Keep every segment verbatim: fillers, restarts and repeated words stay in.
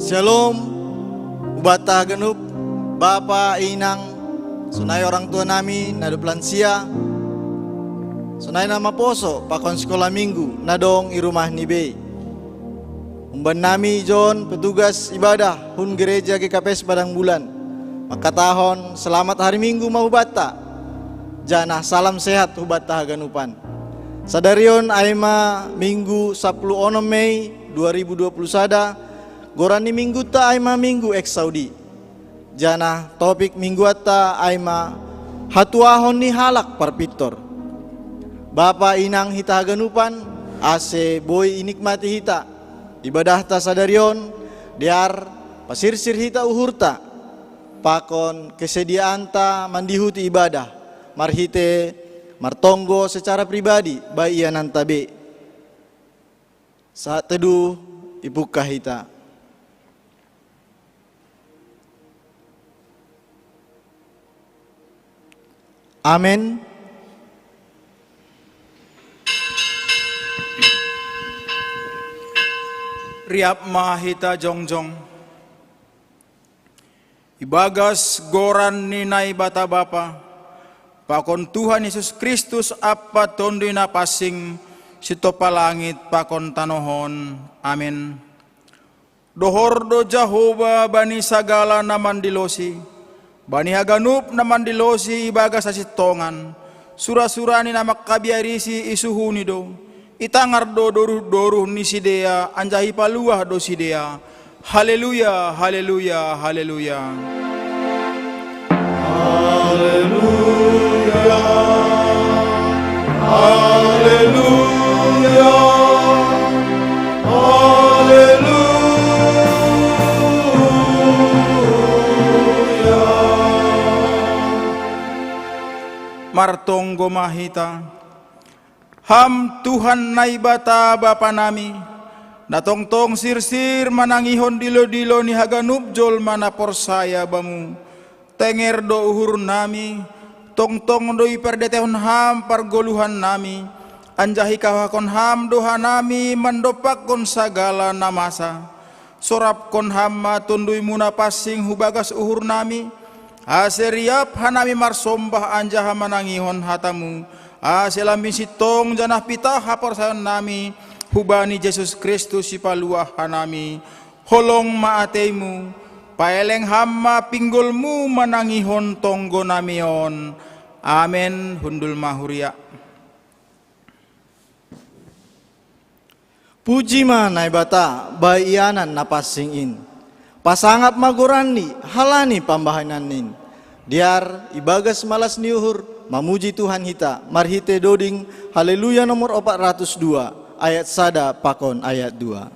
Shalom, hubata haganup, bapa, inang, sonai orang tua nami na dob lansia, sonai na maposo pakon sikola minggu na dong i rumah ni bei. Umbahen nami John, petugas ibadah hun gereja G K P S Padang Bulan, mangkatahon selamat hari Minggu ma hubata, janah salam sehat hubata haganupan. Sadarion ai ma Minggu sapuluh onom Mei dua ribu dua puluh sada, goran ni mingguta ai ma Minggu Exaudi. Janah topik mingguanta ai ma hatuahon ni halak parpintor. Bapa, inang, hita haganupan, ase boi inikmati hita ibadahta sadarion, dear pasirsir hita uhurta pakon kesediaanta mandihuti ibadah marhite martonggo secara pribadi bai iananta be. Saat teduh, ipungkah hita. Amen. Riap ma hita jongjong. Ibagas goran ni Naibata Bapa, pakon Tuhan Jesus Kristus ampa Tonduy Napansing, sintompa langit pakon tanoh on. Amen. Dohor do Jahowa bani sagala na mandilosi, bani haganup na mandilosi ibagas hasintongan, sura-sura ni na mangkabiarisi isuhuni do, itangar do doruh-doruh ni sidea anjaha ipaluah do sidea. Haleluya, haleluya, haleluya. Haleluya, haleluya, haleluya. Martonggo ma hita. Ham Tuhan Naibata Bapa nami, na tongtong sirsir manangihon dilo-dilo ni haganup jolma na porsaya Bamu, tenger do uhurnami, tongtong do ipardetehon Ham pargoluhannami, anjaha ikahahon Ham do hanami mandompakkon sagala na masa. Sorapkon Ham ma Tonduy-Mu Napansing hu bagas uhurnami, ase riap hanami marsombah anjaha manangihon hata-Mu, ase lambin sintong janah pitah haporsayaonnami hubani Jesus Kristus Sipaluah hanami. Holong ma atei-Mu, paeleng Ham ma pinggol-Mu manangihon tonggonami on. Amen. Hundul ma huria. Puji ma Naibata bai ianan na pansing in. Pasangap ma goran-Ni halani pambahenan-In. Dear, ibagas malas ni uhur, mamuji Tuhan hita marhite doding Haleluya nomor opat ratus dua, ayat sada pakon ayat dua.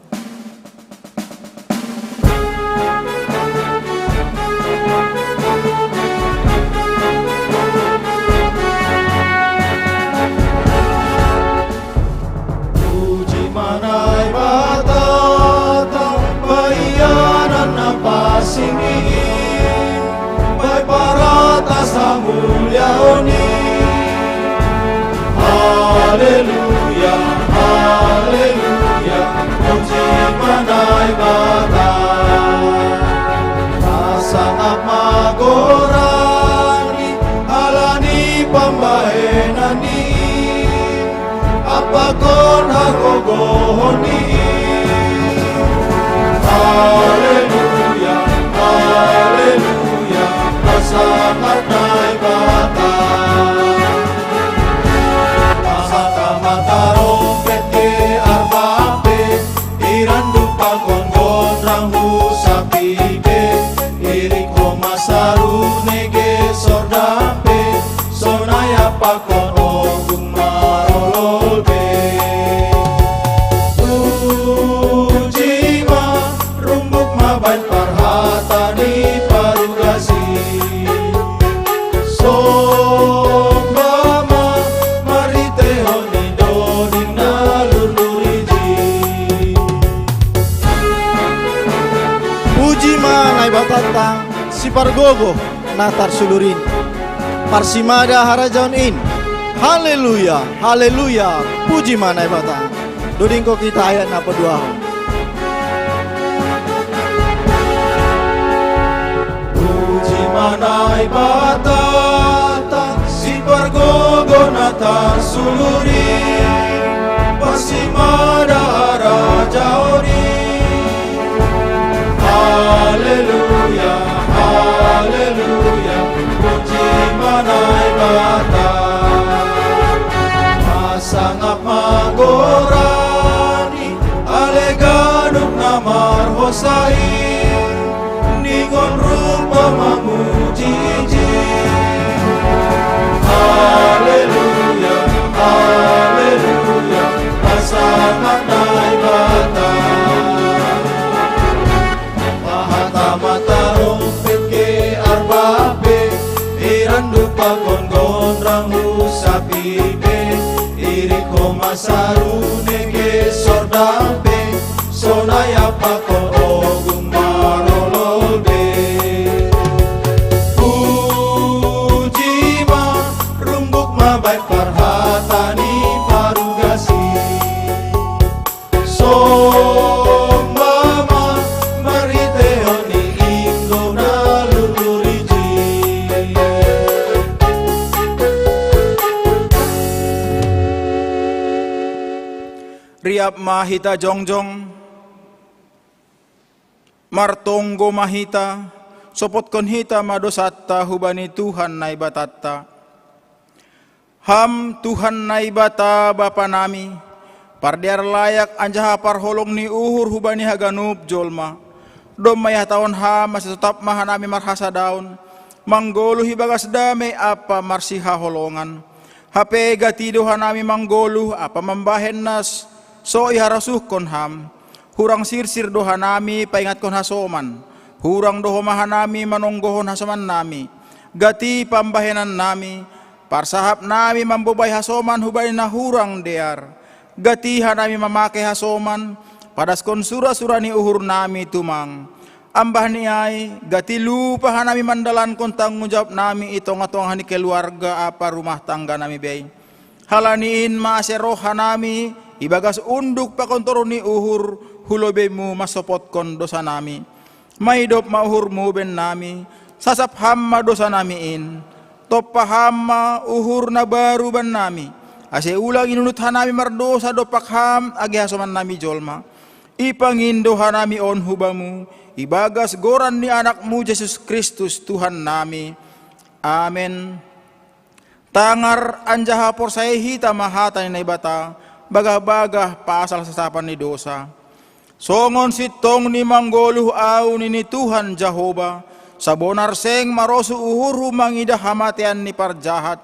Puji ma Naibata, pambahenan na pansing in, bai paratas hamuliaon-Ni. Haleluya, haleluya, puji ma Naibata. Pasangap ma goran-Ni halani pambahenan-Ni, pakon hagogohon-Ni. Haleluya, haleluya, pasangap Naibata. Pasangap ma tarompet, ge arpa pe, irandup pakon gondang hu sapi pe, irik homa saru nege sorda pe, sonai pakon ogung marolol pe. Puji ma, rumbuk ma bahen parhata ni parugas i. Somba ma marhitehon ni doding na lurlur i. Puji ma Naibatanta, Sipargogoh na tarsulur in. Parsimada harajaon in. Haleluya, haleluya, puji ma Naibata. Dodingkon hita ayat na paduahon. Batata si pargogo na tarsuluri, pasi madahara jaori. Haleluya, haleluya, puji ma Naibata. Masangap ma goran-Ni, ale ganup na marhosai, ningon rupa mamuji-Iji. Haleluya, haleluya, pasangat Naibata. Pahata ma tarompet ke arbape, irandu pakon gondrang hu sapipe, irik homa sarune ke sordape, sonai ampa ko ogung marolol be. Puji ma, rumbuk ma baen parhata ni parugasi. Somba ma marhitehon ni inggo na lurluriji. Riap ma hita jongjong, martonggo ma hita, sopotkon hita ma dosanta hubani Tuhan Naibatanta. Ham Tuhan Naibata Bapa nami, pardear layak anjaha parholong ni uhur hubani haganup jolma. Domma ihatahon Ham ase totap ma hanami marhasadaon, manggoluh ibagas dame ampa marsihaholongan. Hape gati do hanami manggoluh ampa mambahen na s-, so iharosuhkon Ham. Hurang sirsir do hanami paingatkon hasoman. Hurang do homa hanami manonggohon hasomannami. Gati pambahenannami, parsahapnami mambobai hasoman hubani na hurang dear. Gati hanami mamake hasoman, padaskon sura-sura ni uhurnami tumang. Ambah ni ai, gati lupa hanami mandalankon tanggung jawabnami i tongah-tongah ni keluarga ampa rumah tangganami bei. Halani in ma ase roh hanami ibagas unduk pakon toruh ni uhur hu lobei-Mu mansopotkon dosanami. Maidop ma uhur-Mu bennami, sasap Ham ma dosanami in. Tompa Ham ma uhur na baru bannami, ase ulang inunut hanami mardosa dompak Ham age hasomannami jolma. Ipangindo hanami on hu Bamu, ibagas goran ni Anak-Mu Jesus Kristus Tuhannami. Amen. Tangar anjaha porsayai hita ma hata ni Naibata, bagah-bagah pasal sasapan ni dosa. Songon sintong ni manggoluh ahu, nini Tuhan Jahowa, sabonar seng marosuh uhurhu mangidah hamatean ni parjahat,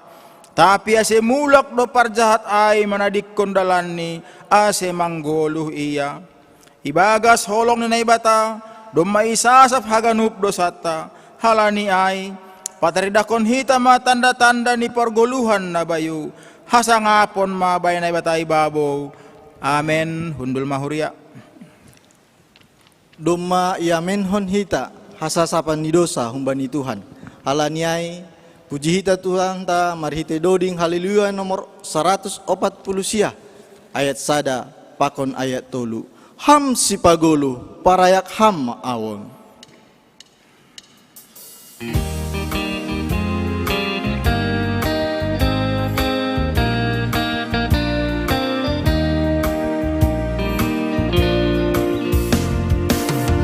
tapi ase mulak do parjahat ai manadingkon dalanni, ase manggoluh ia. Ibagas holong ni Naibata, domma isasap haganup dosanta, halani ai, pataridahkon hita ma tanda-tanda ni pargoluhan na bayu, hasangapon ma baen Naibata i babou. Amen. Hundul ma huria. Domma iamenhon hita hasasapan ni dosa humbani Tuhan. Halani ai, puji hita Tuhanta marhite doding Haleluya nomor saratus opat puluh sia, ayat sada pakon ayat tolu. Ham Sipagoluh, parayak Ham ma ahu on.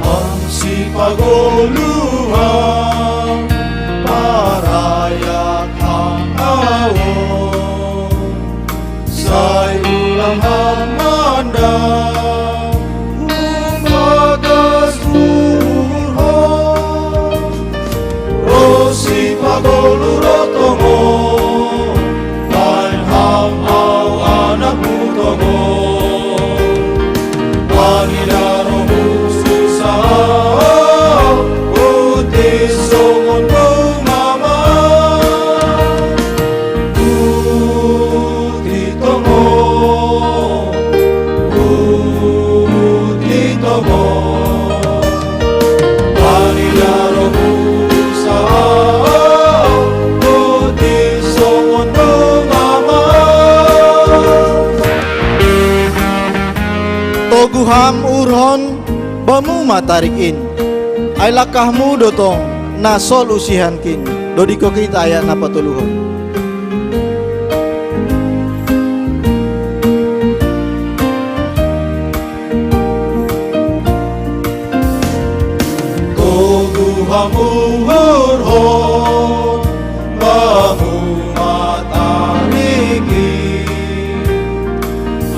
Ham Sipagoluhan, parayak Ham ahu on. Sai ulang Ham mandang, humbagaskon uhurhon. Roh Sipagoluh ro tongon, baen Ham ahu Anak-Mu tongon. Pangidah roh-Mu susah, putih songon bunga ma. Putih tongon, putih tongon. Pangidah roh-Mu susah, putih songon bunga ma. Togu Ham uhurhon, Bamu ma tarik in. Ai langkah-Mu do tong na solus sihankin. Dodiko kita ayat na patoluhon. Gogo hamu uruhon, bangun matariki,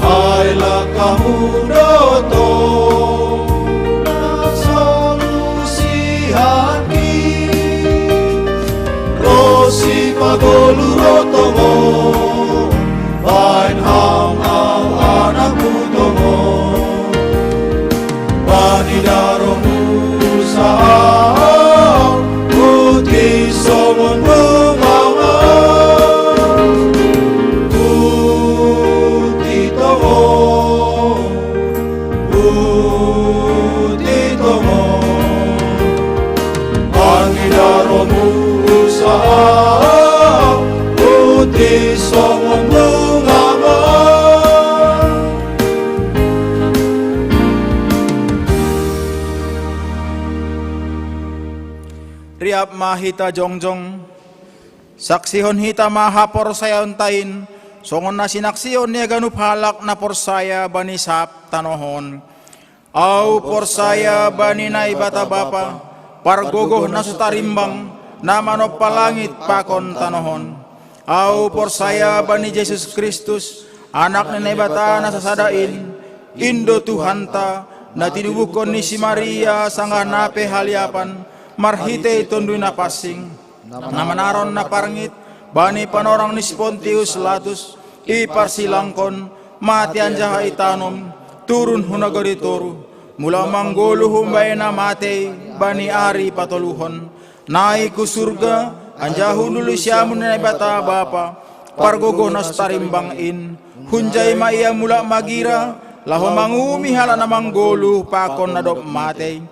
hai langkahmu dohot tondina solusi haki. Ro sipagoluh ro tongon, bahen ham ahu anakmu tongon. Bani darohmu husaha, putih songon bunga mawar. Putih tongon, putih tongon. Bani darohmu husaha, putih songon bunga mawar. Riap ma hita jongjong, saksihon hita ma haporsayaonta in, songon na sinaksihon ni haganup halak na porsaya bani sab tanoh on. Ahu porsaya bani Naibata Bapa, pargogoh na so tarimbang, na manompa langit pakon tanoh on. Ahu porsaya bani Jesus Kristus, Anak ni Naibata na sasada in, in do Tuhanta, na tinubuhkon ni si Maria sanggah na pe haliapan, marhitei Tonduy Napansing, na manaron na parngit, bani panorang ni si Pontius Latus, iparsilangkon, mate anjaha itanom, turun hu nagori toruh, mulak manggoluh humbani na matei bani ari patoluhon, naik hu surga, anjaha hundul di siamun ni Naibata Bapa, pargogoh na so tarimbang in, hunjai ma ia mulak magira, laho manguhumi halak na manggoluh pakon na dob matei.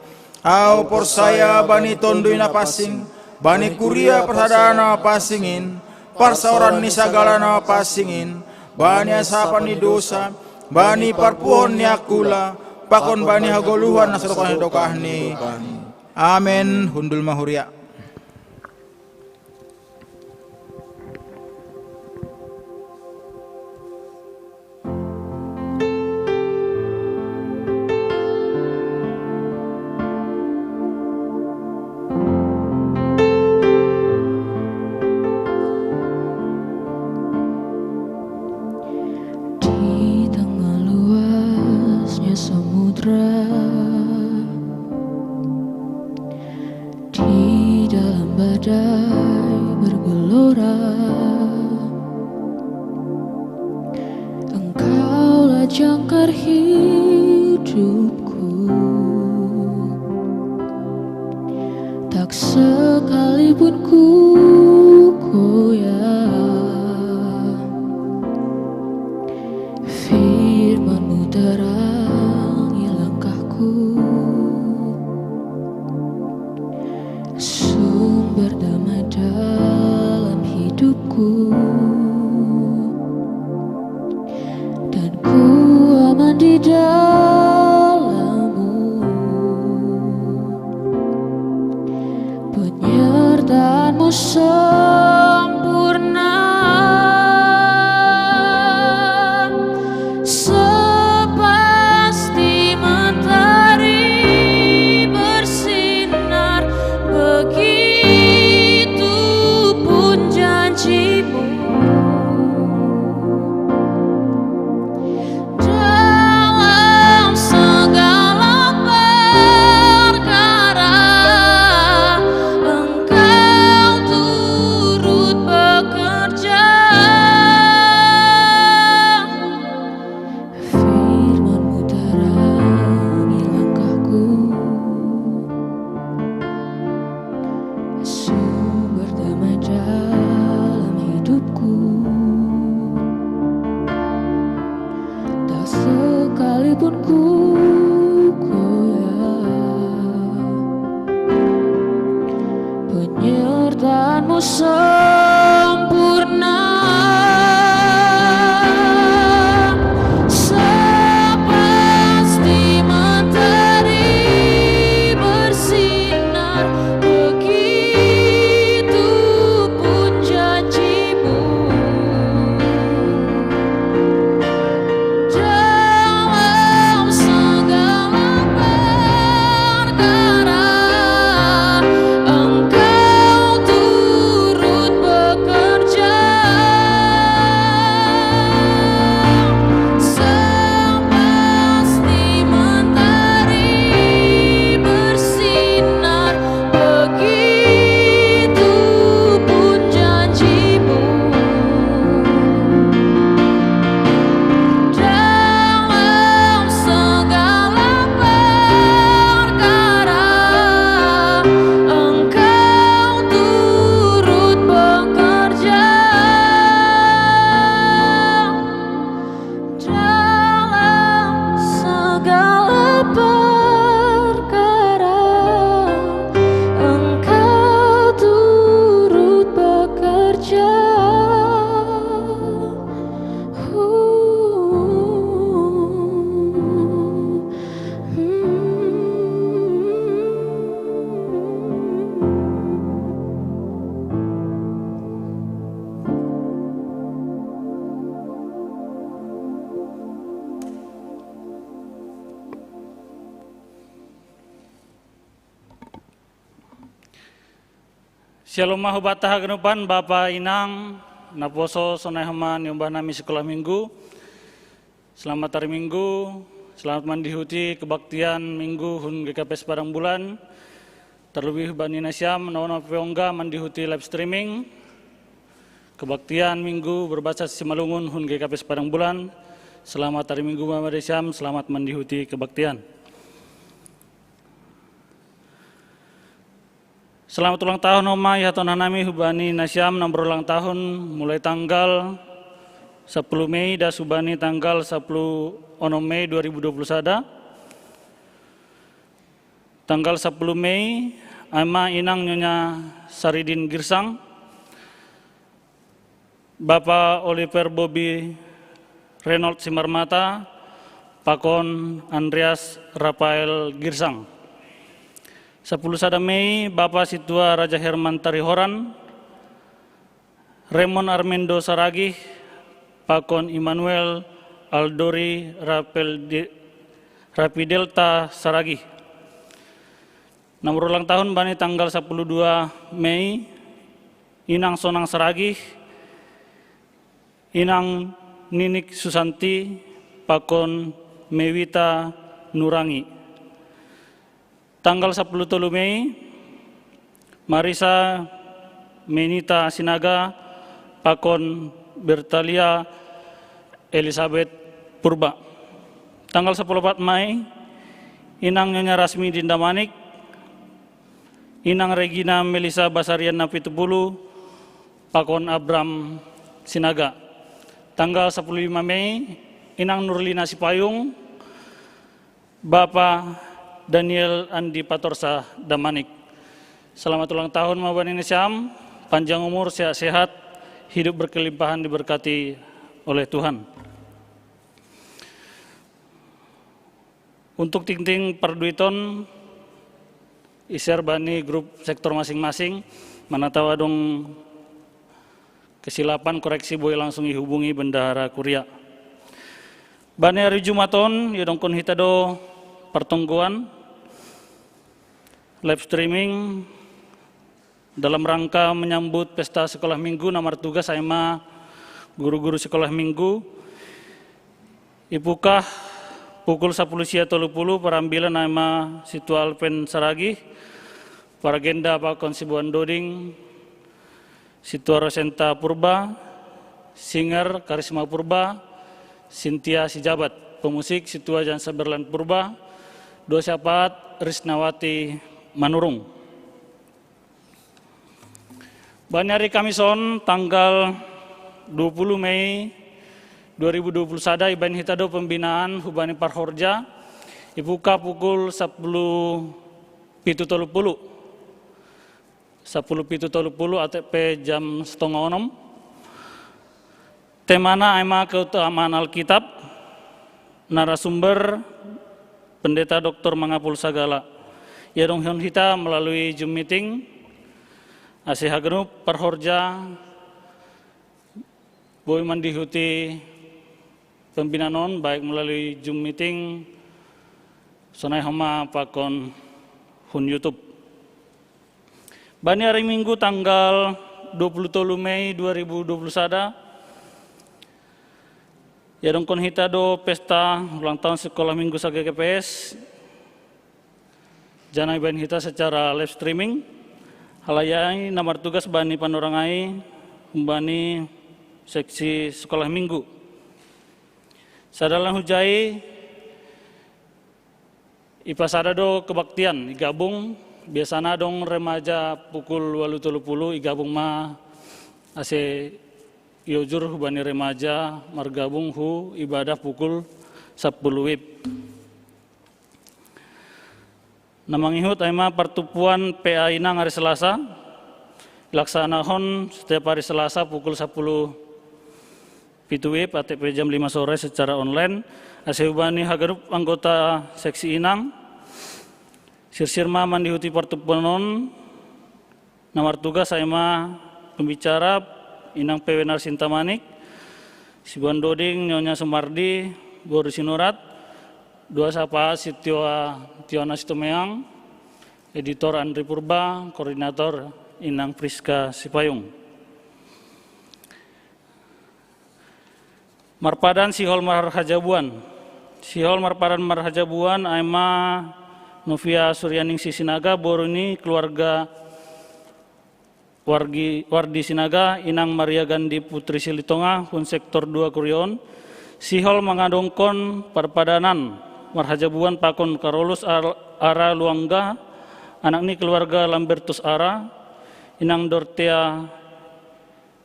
Ahu porsaya bani Tonduy Napansing, bani kuria parsadaan na pansing in, parsaoran ni sagala na pansing in, bani asapan ni dosa, bani parpuhoon ni angkula, pakon bani hagoluhan na sadokah ni dokahni. Amen. Hundul ma huria. Di tengah luasnya samudra, di dalam badai bergelora, Engkaulah jangkar hidupku. Tak sekalipun ku goyah, firman-Mu terangi langkahku. Sumber damai dalam hidupku, dan ku aman di dalam-Mu. Penyertaan-Mu sempurna, sepasti mentari bersinar, begitu pun janji-Mu. Dalam segala perkara, Engkau turut bekerja. Firman-Mu terangi langkahku, sumber damai dalam hidupku. Tak sekalipun ku goyah, penyertaan-Mu sempurna, sepasti mentari bersinar, begitu Shalom mahubata haganupan Bapa Inang, naposo sonai homa niombah nami sekolah minggu. Selamat hari Minggu, selamat mandihuti kebaktian Minggu hun G K P S Padang Bulan. Terlebih bani nasiam, nono peongga mandihuti live streaming. Kebaktian Minggu berbahasa Simalungun hun G K P S Padang Bulan. Selamat hari Minggu Mama Desiam, selamat mandihuti kebaktian. Selamat ulang tahun Oma, ya tahun nami hubani nasiam nang berulang tahun mulai tanggal sepuluh Mei das hubani tanggal sepuluh onom Mei dua ribu dua puluh sada. Tanggal sepuluh Mei, ama inang Nyonya Saridin Girsang, Bapa Oliver Bobi Renold Simarmata, pakon Andreas Rafael Girsang. Sepuluh sada Mei, Bapa Situa Raja Herman Tarihoran, Raymond Armendo Saragih, pakon Immanuel Aldori Rapel De, Rapidelta Saragih. Nang berulang tahun bani tanggal sepuluh dua Mei, Inang Sonang Saragih, Inang Ninik Susanti, pakon Mewita Nurangi. Tanggal sepuluh tolu Mei, Marisa Menita Sinaga, pakon Bertalia Elizabeth Purba. Tanggal sepuluh empat Mei, Inang Nyonya Rasmi Dindamanik, Inang Regina Melisa Basarian Napitupulu, pakon Abram Sinaga. Tanggal sepuluh lima Mei, Inang Nurlina Sipayung, Bapa Daniel Andi Patorsa Damanik. Selamat ulang tahun Mabani Nasiam, panjang umur, sehat-sehat, hidup berkelimpahan diberkati oleh Tuhan. Untuk tingting parduiton, i-share bani grup sektor masing-masing, manatau adong kesilapan koreksi boleh langsung ihubungi bendahara kuria. Bani hari Jumaton, ya dongkon hita do pertonggoan live streaming dalam rangka menyambut pesta sekolah minggu, na martugas ai ma guru-guru sekolah minggu. Ipukah pukul sepuluh sia tolu puluh parambilan ai ma Situa Alpen Saragih, paragenda pakon Sibuan Doding, Situa Rosenta Purba, singer Karisma Purba, Sintia Sijabat, pemusik Situa Jansa Berlan Purba, dua syafaat Risnawati Manurung. Bani hari Kamison tanggal dua puluh Mei dua ribu dua puluh sada ibaen hita do pembinaan hubani parhorja, ibuka pukul sepuluh pitu tolu puluh. Sepuluh pitu tolu puluh atau pe jam setengah onom. Temana ai ma keutamaan Alkitab, narasumber Pendeta Doktor Mangapul Sagala. Ia dongkon hita melalui Zoom meeting, ase haganup parhorja boleh mandihuti pembinaan on baik melalui Zoom meeting, sonai homa pakon hun YouTube. Bani hari Minggu tanggal dua puluh tolu Mei dua ribu dua puluh sada, ia dongkon hita do pesta ulang tahun sekolah minggu sa-G K P S, janah ibaen hita secara live streaming. Hal ai na martugas bani panorang ai humbani seksi sekolah minggu. Sadalan hujai, ipasada do kebaktian, igabung, biasana dong remaja pukul walu tolu puluh, igabung ma ase iojur hubani remaja margabung hu ibadah pukul sepuluh wib. Na mangihut ai ma partumpuan P A Inang hari Selasa, laksanahon setiap hari Selasa pukul sepuluh pitu wib atau pe jam lima sore secara online. Ase hubani haganup anggota seksi Inang, sirsir ma mandihuti partumpuan on. Na martugas ai ma pembicara Inang P W Narsintamanik, Sibuan Doding Nyonya Sumardi, boru Sinurat, dua sapa Sitio, Tiona Situmeang, editor Andri Purba, koordinator Inang Priska Sipayung. Marpadan sihol marhajabuan. Sihol marpadan marhajabuan ai ma Novia Suryaningsih Sinaga, boru ni keluarga Wargi, Wardi Sinaga, Inang Maria Gandhi Putri Silitonga, hun sektor dua Kuriaon, sihol mangadongkon parpadanan marhajabuan pakon Karolus Ar-, Ara Luangga, anak ni keluarga Lambertus Ara, Inang Dortea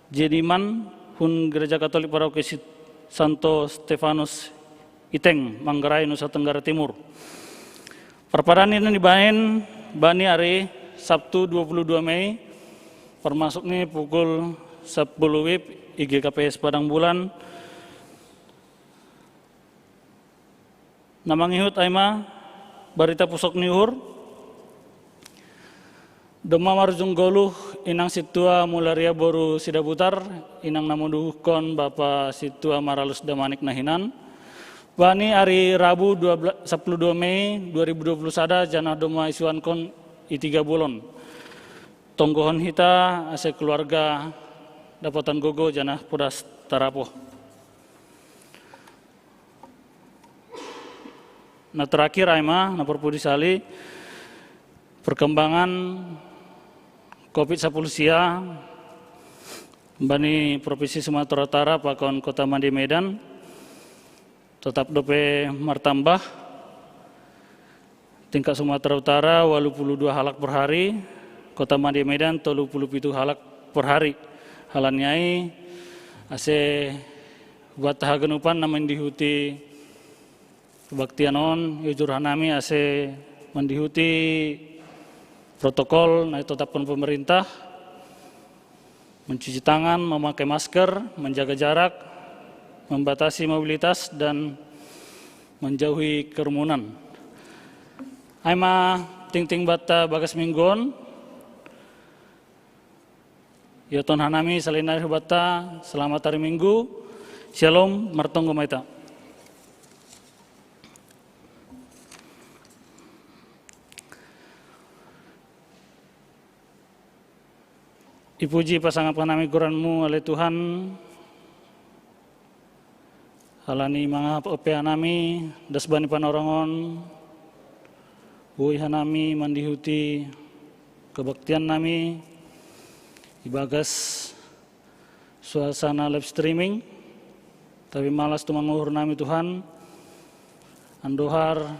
Jediman, hun Gereja Katolik Paroki Sit-, Santo Stefanus Iteng, Manggarai, Nusa Tenggara Timur. Parpadan i nibaen bani ari Sabtu dua puluh dua Mei, termasuk ni pukul sepuluh W I B I G K P S Padang Bulan. Na mangihut ai ma barita pusok ni uhur. Domma marujung goluh Inang Sintua Mularia boru Sidabutar, Inang na manduhutkon Bapa Sintua Maralus Damanik na hinan. Bani ari Rabu dua belas, sepuluh dua Mei dua ribu dua puluh sada, janah domma isuankon i tiga bolon. Tonggohon hita ase keluarga dapatan gogo janah podas tarapoh. Na terakhir ai ma, na parpudi sali, perkembangan covid sapuluh sia bani Provinsi Sumatera Utara pakon Kota Madya Medan tetap dope martambah. Tingkat Sumatera Utara walu puluh dua halak per hari, Kota Madya Medan tolu puluh pitu halak per hari. Halani ai ase buat haganupan na mandihuti kebaktian on, iujur hanami ase mandihuti protokol na itetapkon pemerintah, mencuci tangan, memakai masker, menjaga jarak, membatasi mobilitas, dan menjauhi kerumunan. Ai ma tingting banta bagas minggu on. Ioton hanami sali nari hu banta, selamat hari Minggu. Shalom, martonggo ma hita. Ipuji pasangap hanami goran-Mu, ale Tuhan, halani mangahap ope hanami das bani panorongon, boi hanami mandihuti kebaktian nami ibagas suasana live streaming. Tapi malas tumang uhur nami, Tuhan, andohar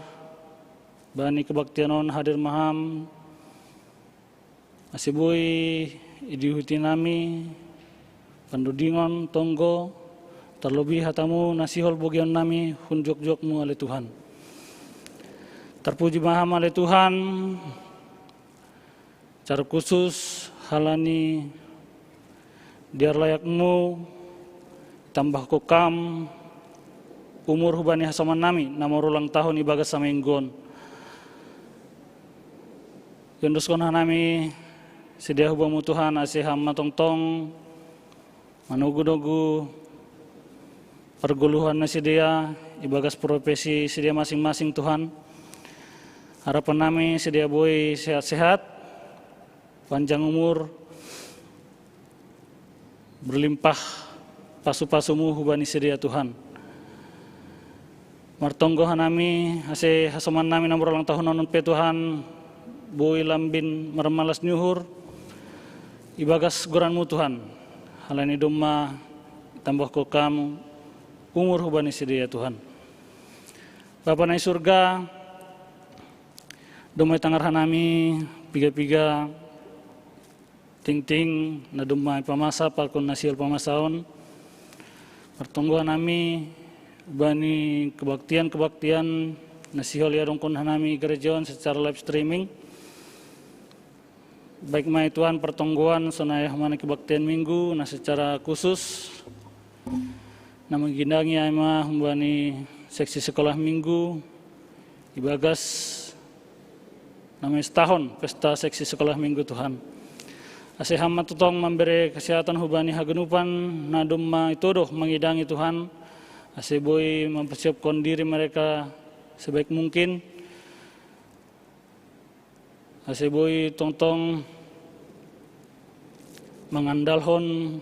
bani kebaktian on hadir ma Ham, ase boi idihuti nami pandodingon tonggo, tarlobi hata-Mu na sihol bogion nami hun juak-juak-Mu, ale Tuhan. Tarpuji ma Ham, ale Tuhan, secara khusus halani dear layak-Mu, tambahko kam umur hubani hasoman nami na marulang tahun ibagas saminggu on. Iondoskon hanami sidea hu Bamu, Tuhan, ase Ham ma tongtong manogu-nogu pargoluhan ni sidea ibagas profesi sidea masing-masing, Tuhan. Harapan nami sidea boi sehat-sehat, panjang umur, berlimpah pasu-pasu-Mu hubani sidea, Tuhan. Martonggo hanami ase hasoman nami na marulang tahun on pe, Tuhan, boi lambin marmalas ni uhur ibagas goran-Mu, Tuhan. Halani domma tambahko kam umur hubani sidea, Tuhan. Bapa na i surga, domma itangar hanami piga-piga tingting na domma ipamasa pakon na sihol pamasaon. Martonggo hanami bani kebaktian-kebaktian na sihol iadongkon hanami gereja on secara live streaming. Baik ma i, Tuhan, partonggoan sonai hubani kebaktian Minggu na secara khusus na manggindangi ai ma humbani seksi sekolah Minggu ibagas na mestahon pesta seksi sekolah Minggu, Tuhan. Ase Ham ma tongtong mambere kesehatan hubani haganupan na domma itodo mangidangi, Tuhan, ase boi mempersiapkan diri mereka sebaik mungkin, ase boi tongtong mangandalhon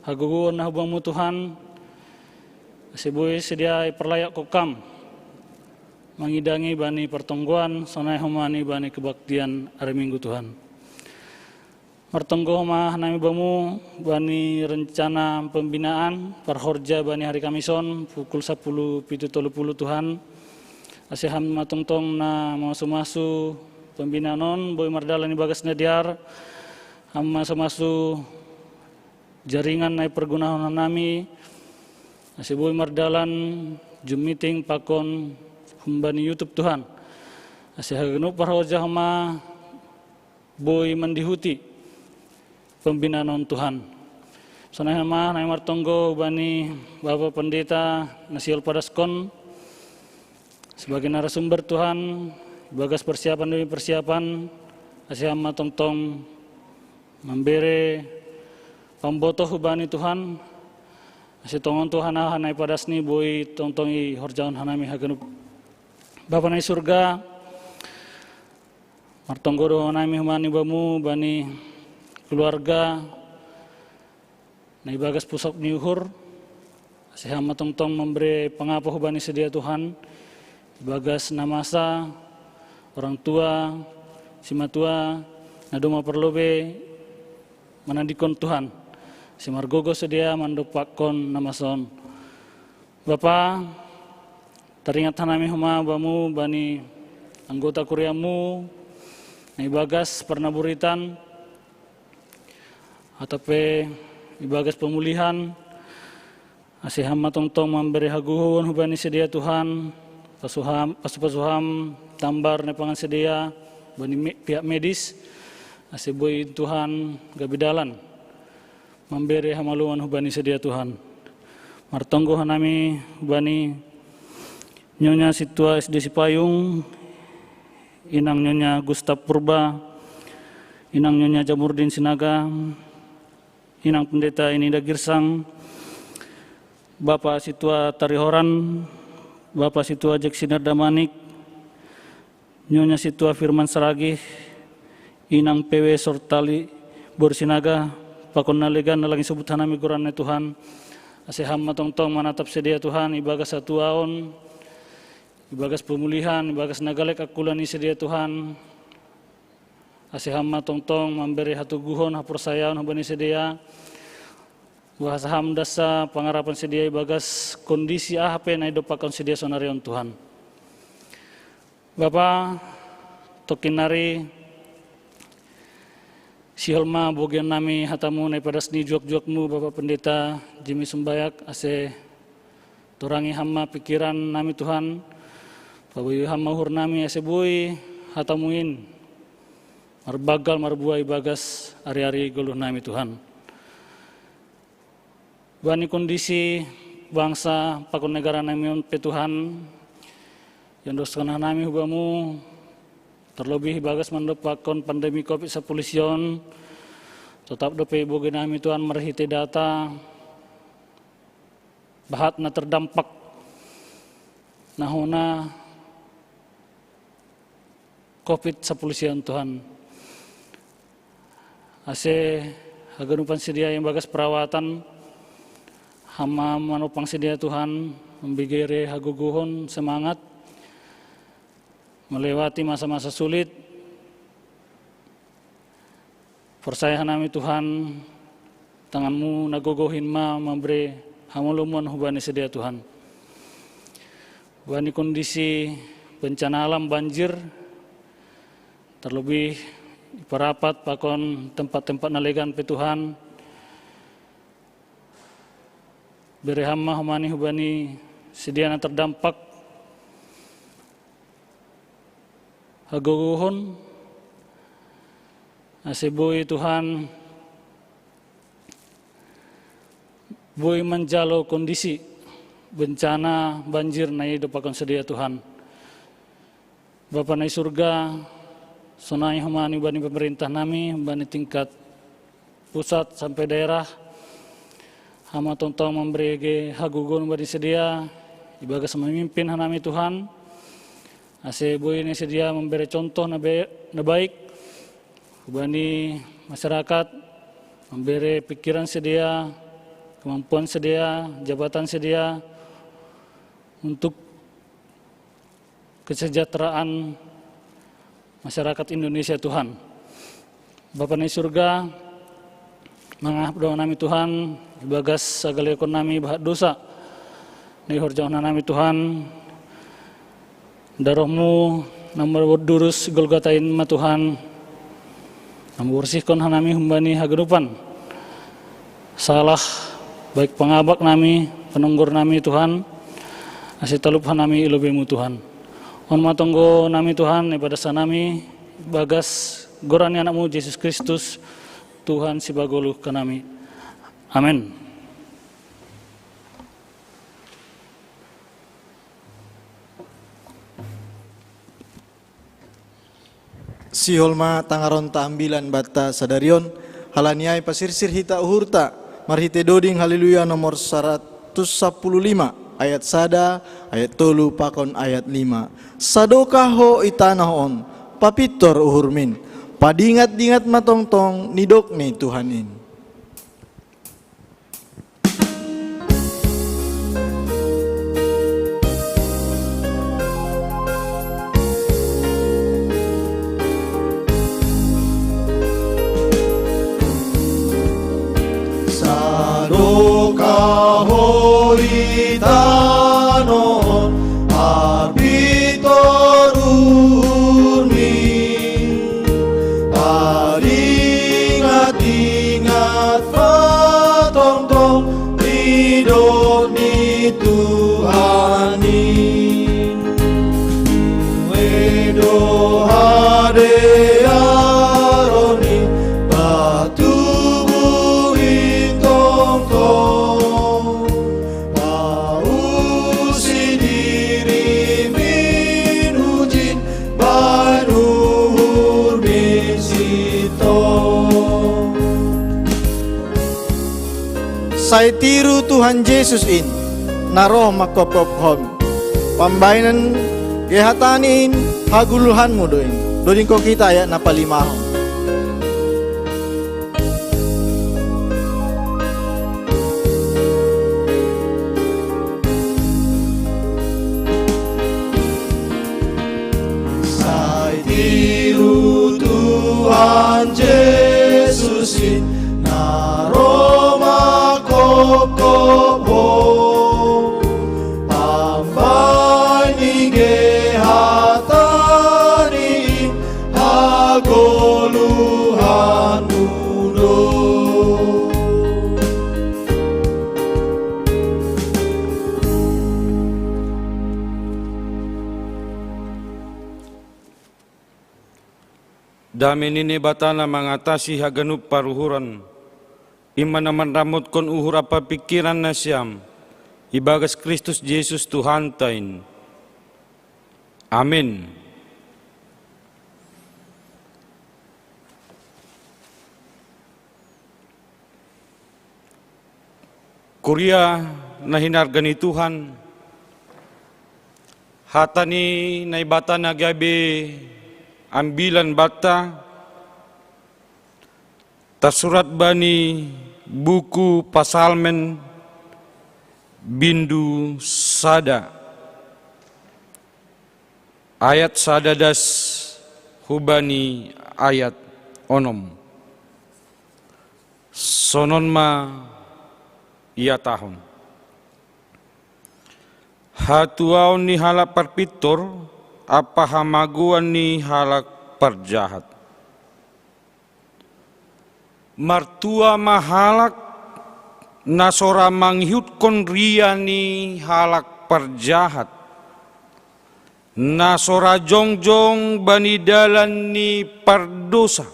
hagogoon na hubang-Mu Tuhan, ase boi sedia i parlayakon kam mangidangi bani partonggoan sonai homa ni bani kebaktian ari Minggu Tuhan. Martonggo homa hanami bamu bani rencana pembinaan parhorja bani hari Kamis on pukul sapuluh pitu tolu puluh Tuhan. Ase ham ma tongtong na mamasu-masu pembinaan on boi mardalan ibagas na dear, ham mamasu-masu jaringan na ipargunahon hanami, ase boi mardalan Zoom meeting pakon humbani YouTube Tuhan. Ase haganup parhorja homa boi mandihuti pembinaan on Tuhan. Sonai homa hanami martonggo bani Bapa Pendeta na sihol padaskon sebagai narasumber Tuhan, ibagas persiapan demi persiapan, ase ham ma tongtong mambere pambotoh hubani Tuhan, ase tongon Tuhan aha na ipadasni boi tongtong ihorjahon hanami haganup. Bapa na i surga, martonggo do hanami homa ni bamu bani keluarga na ibagas pusok ni uhur, ase ham ma tongtong mambere pangapo hubani sedia Tuhan, ibagas na masa, orang tua, simatua, na domma parlobei manandikon Tuhan, ase margogoh sedia mandompakkon na masa on. Bapa, taringat hanami homa bamu bani anggota kuriamu na ibagas parnaburitan, atau pe ibagas pemulihan, ase ham ma tongtong mambere hagogoon hubani sedia Tuhan, pasu-, pasu-pasu ham tambar na ipangan sedia bani pihak medis, ase boi Tuhan gabe dalan mambere hamalumon hubani sedia Tuhan. Martonggo hanami hubani Nyonya Sintua S D Sipayung, Inang Nyonya Gustaf Purba, Inang Nyonya Jamurdin Sinaga, Inang Pendeta Inida Girsang, Bapa Sintua Tarihoran, Bapa Sintua Jeksinar Damanik, Nyonya Sintua Firman Saragih, Inang P W Sortali Bor Sinaga, pakon na legan na lang isubut hanami goran ni Tuhan, ase ham ma tongtong manatap sedia Tuhan ibagas hatuaon, ibagas pemulihan, ibagas na galek angkulan i sedia Tuhan, ase ham ma tongtong mambere hatoguhon haporsayaon hubani sedia, bahasa ham dasa pangarapan sedia ibagas kondisi aha pe na idompakkon sedia sonari on Tuhan. Bapa, tongkin nari sihol ma bogion nami hatamu na ipadas ni juak-juakmu Bapa Pendeta Jimmy Sumbayak, ase torangi ham ma pikiran nami Tuhan, paboi ham ma uhur nami ase boi hatamu in marbanggal marbuah ibagas ari-ari goluh nami Tuhan. Bani kondisi bangsa pakon negara nami on pe Tuhan, iondoskon hanami hubamu, terlebih ibagas mandompakkon pandemi covid sapuluh sia on, totap dope ibogi nami Tuhan marhite data, bahat na terdampak na hona covid sapuluh sia on Tuhan. Ase haganupan sedia ibagas perawatan, ham ma manopang sedia Tuhan, mambere hagogohon semangat melewati masa-masa sulit. Porsaya hanami Tuhan, tanganmu na gogoh in ma mambere hamalumon hubani sedia Tuhan. Bani kondisi bencana alam banjir, terlebih iparapat pakon tempat-tempat na legan pe Tuhan, bere ham ma homa ni hubani sedia na terdampak hagogohon, ase boi Tuhan, boi manjalo kondisi bencana banjir na idompakkon sedia Tuhan. Bapa na i surga, sonai homa ni bani pemerintah nami, bani tingkat pusat sampe daerah, ham ma tongtong mambere hagogohon bani sedia ibagas mamimpin hanami Tuhan, ase boi ni sedia mambere contoh na baik hubani masyarakat, Memberi pikiran sedia, kemampuan sedia, jabatan sedia untuk kesejahteraan masyarakat Indonesia, Tuhan. Bapa nang ih surga, mangahap doa nami, Tuhan, ibagas sagala iakon nami bahat dosa. Nang ihorjahon nami, Tuhan, daroh-Mu nang madurus Golgota in ma, Tuhan, nang mamborsihkon hanami humbani haganupan salah, baik pangabak nami, panonggor nami, Tuhan, ase talup hanami i lobei-Mu, Tuhan. On ma tonggo nami, Tuhan, ipadas hanami ibagas goran ni Anak-Mu Jesus Kristus, Tuhan sipagoluh hanami. Amen. Sihol ma tangaronta ambilan banta sadari on, halani ai pasirsir hita uhurta marhitei doding Haleluya nomor saratus sampulu lima, ayat sada, ayat tolu pakon ayat lima. Sadokah Ho i tanoh on, papintor uhurmin, padingat-dingat ma tongtong nidok ni Tuhan in. Sadokah Ho i tanoh on, papintor uhurmin, padingat-dingat ma tongtong nidok ni Tuhan in. Nuaeng do hadearon i patubuh in tongtong, pausi dirimin hujin bahen uhurmin sintong. Sai tiru Tuhan Jesus in, na roh manghophop Ho. Pambahenan, gehatan in hagoluhanMu do in. Dodingkon hita ayat na palimahon. Sai tiru Tuhan Jesus in, na roh manghophop Ho. Pambahen ni gehatan in hagoluhanMu do. Dame ni Naibata na mangatasi haganup paruhuran, in ma na manramotkon uhur ampa pingkiran nasiam, ibagas Kristus Jesus Tuhanta in. Amin. Kuria na hinarga ni Tuhan, hata ni Naibata na gabe ambilan banta, tarsurat bani buku Pasalmen bindu sada, ayat sada das hubani ayat onom. Sonon ma ihatahon: Hatuaon ni halak parpintor ampa hamagoan ni halak parjahat. Martua ma halak, na so ra mangihutkon ria ni halak parjahat, na so ra jongjong bani dalan ni pardosa,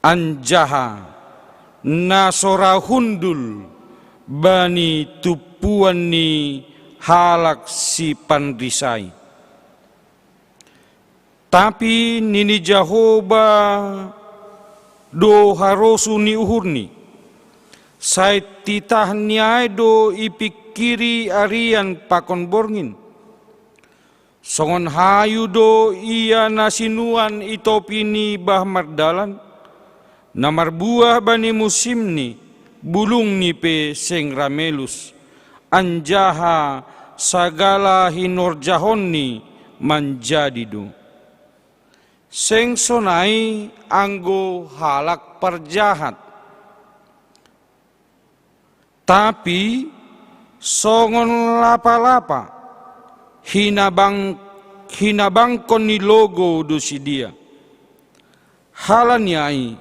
anjaha na so ra hundul bani tumpuan ni halak sipanrisai. Tapi nini Jahowa do harosuh ni uhurni, sai titahni ai do ipingkiri arian pakon borngin. Songon hayu do ia na sinuan i topi ni bah mardalan, Na marbuah bani musimni, bulungni pe seng ra melus, anjaha sagala hinorjahonni manjadi do. Seng sonai anggo halak parjahat. Tapi songon lapa-lapa, hinabang, hinabangkon ni logou do sidea. Halani ai,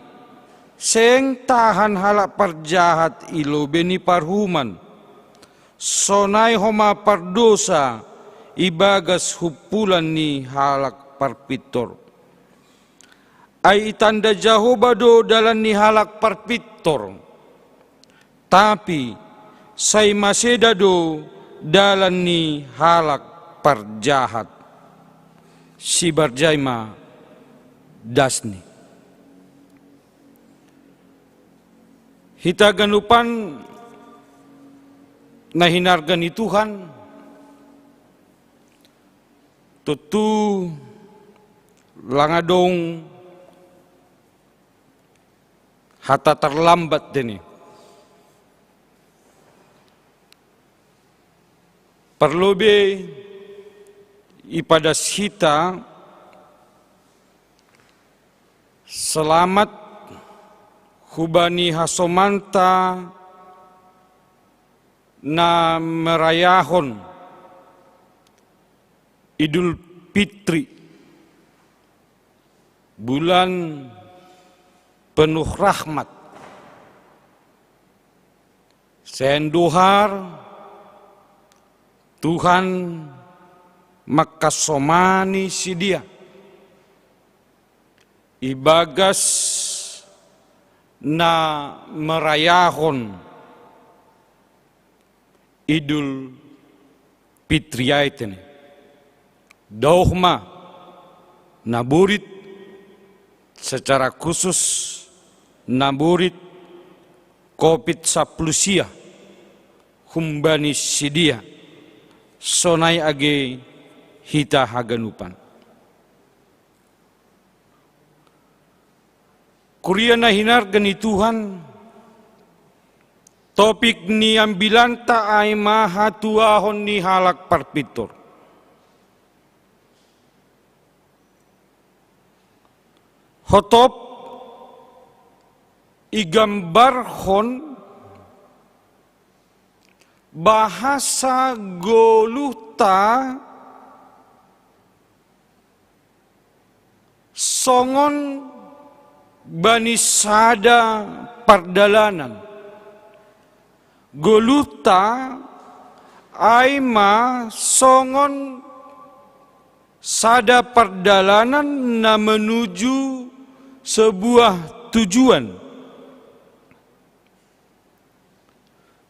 seng tahan halak parjahat i lobei ni parhuman, sonai homa pardosa ibagas humpulan ni halak parpintor. Ai itanda Jahowa do dalan ni halak parpintor, tapi sai maseda do dalan ni halak parjahat. Sibarjai ma dasni. Hita ganupan na hinarga ni Tuhan, tontu lang adong hata tarlambat deni. Parlobei ipadas hita selamat hubani hasomanta na merayahon Idul Fitri, bulan penuh rahmat. Sen duhar Tuhan mangkasomani sidea ibagas na merayahon Idul Fitri ai tene. Daoh ma naborit, secara khusus naborit Covid sapuluh sia humbani sidea, sonai age hita haganupan. Kuria na hinarga ni Tuhan, topik ni ambilanta ai ma hatuahon ni halak parpintor. Hotop igambarhon bahasa goluhta songon bani sada pardalanan. Goluhta ai ma songon sada pardalanan na menuju sebuah tujuan.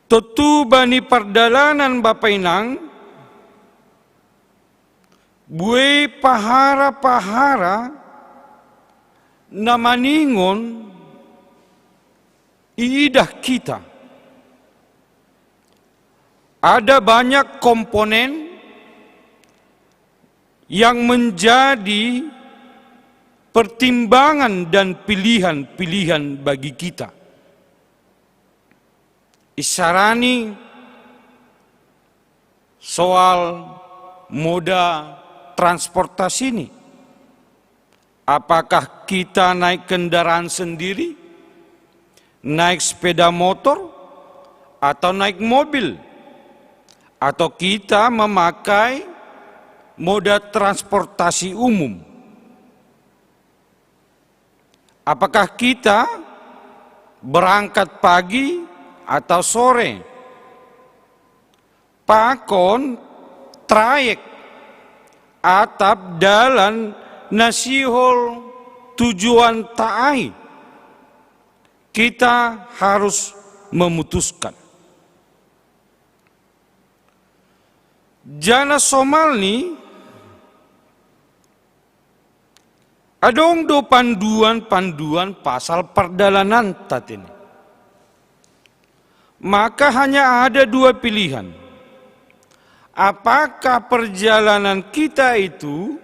Tontu bani pardalanan, bapa inang, buei pahara-pahara na maningon iidah kita. Ada banyak komponen yang menjadi pertimbangan dan pilihan-pilihan bagi kita. Isarani soal moda transportasi ini. Apakah kita naik kendaraan sendiri, naik sepeda motor, atau naik mobil? Atau kita memakai moda transportasi umum? Apakah kita berangkat pagi atau sore? Pakon trayek atap dalan na sihol tujuanta ai? Kita harus memutuskan. Jala somalni, adong do panduan-panduan pasal pardalananta tene. Maka hanya ada dua pilihan. Apakah perjalanan kita itu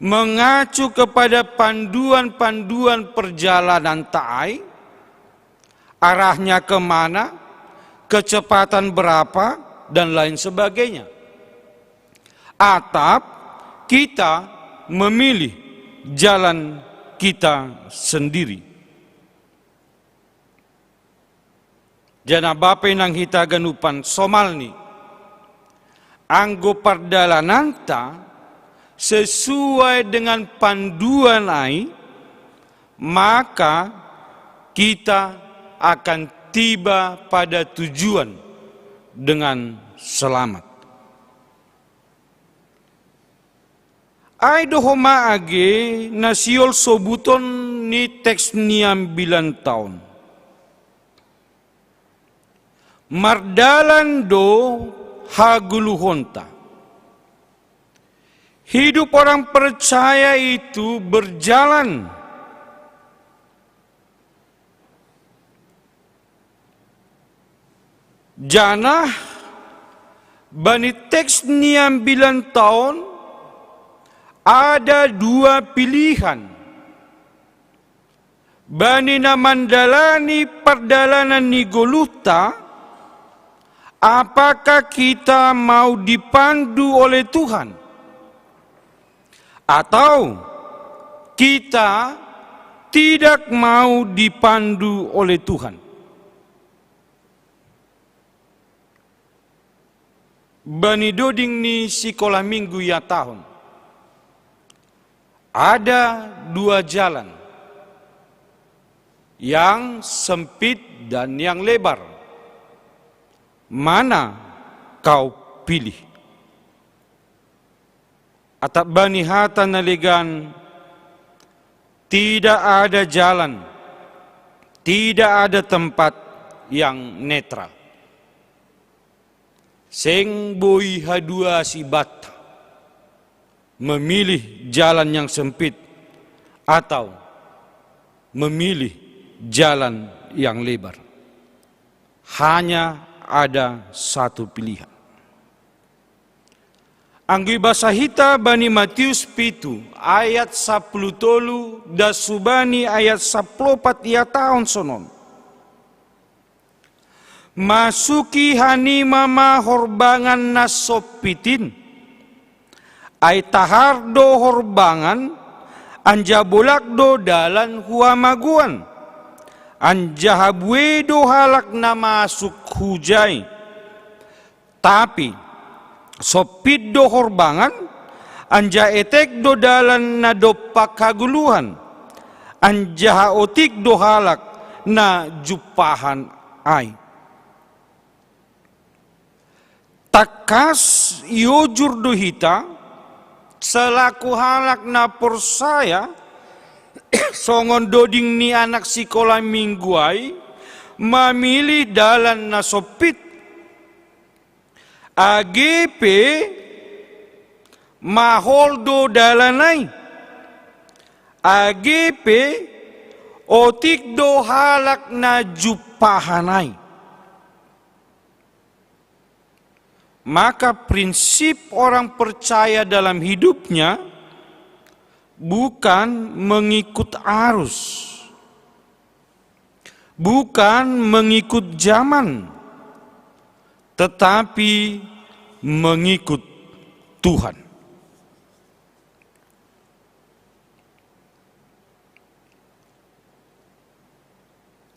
mengacu kepada panduan-panduan perjalanan ta ai, arahnya kemana, kecepatan berapa, dan lain sebagainya. Atap kita memilih jalan kita sendiri. Jana bapa inang hita ganupan somalni. Anggo pardalananta sesuai dengan panduan ai, maka kita akan tiba pada tujuan dengan selamat. Ai do homa age na sihol sobuton ni teks ni ambilan ta on. Mardalan do hagoluhonta. Hidup orang percaya itu berjalan. Janah bani teks ni ambilan ta on ada dua pilihan. Bani na mandalani pardalanan ni goluhta, apakah kita mau dipandu oleh Tuhan? Atau kita tidak mau dipandu oleh Tuhan? Bani doding ni sikola minggu i atahon. Ada dua jalan, yang sempit dan yang lebar. Mana kau pilih? Atap bani hata na legan, tidak ada jalan, tidak ada tempat yang netral. Seng boi haduasi banta memilih jalan yang sempit atau memilih jalan yang lebar. Hanya ada satu pilihan. Anggo ibasa hita bani Matius pitu ayat sapuluh tolu das hubani ayat sapuluh opat ihatahon sonon. Masuki hanima ma horbangan na sompit in. Ai tahar do horbangan, anjaha bolak do dalan hu hamagoan. Anjaha buei do halak na masuk hujai. Tapi sompit do horbangan, anjaha etek do dalan na dompak hagoluhan, anjaha otik do halak na jumpahan ai. Tangkas iojur do hita, selaku halak na porsaya, songon doding ni anak sikola minggu ai, mamilih dalan na sompit. Age pe mahol do dalan ai. Age pe otik do halak na jumpahan ai. Maka prinsip orang percaya dalam hidupnya bukan mengikut arus, bukan mengikut zaman, tetapi mengikut Tuhan.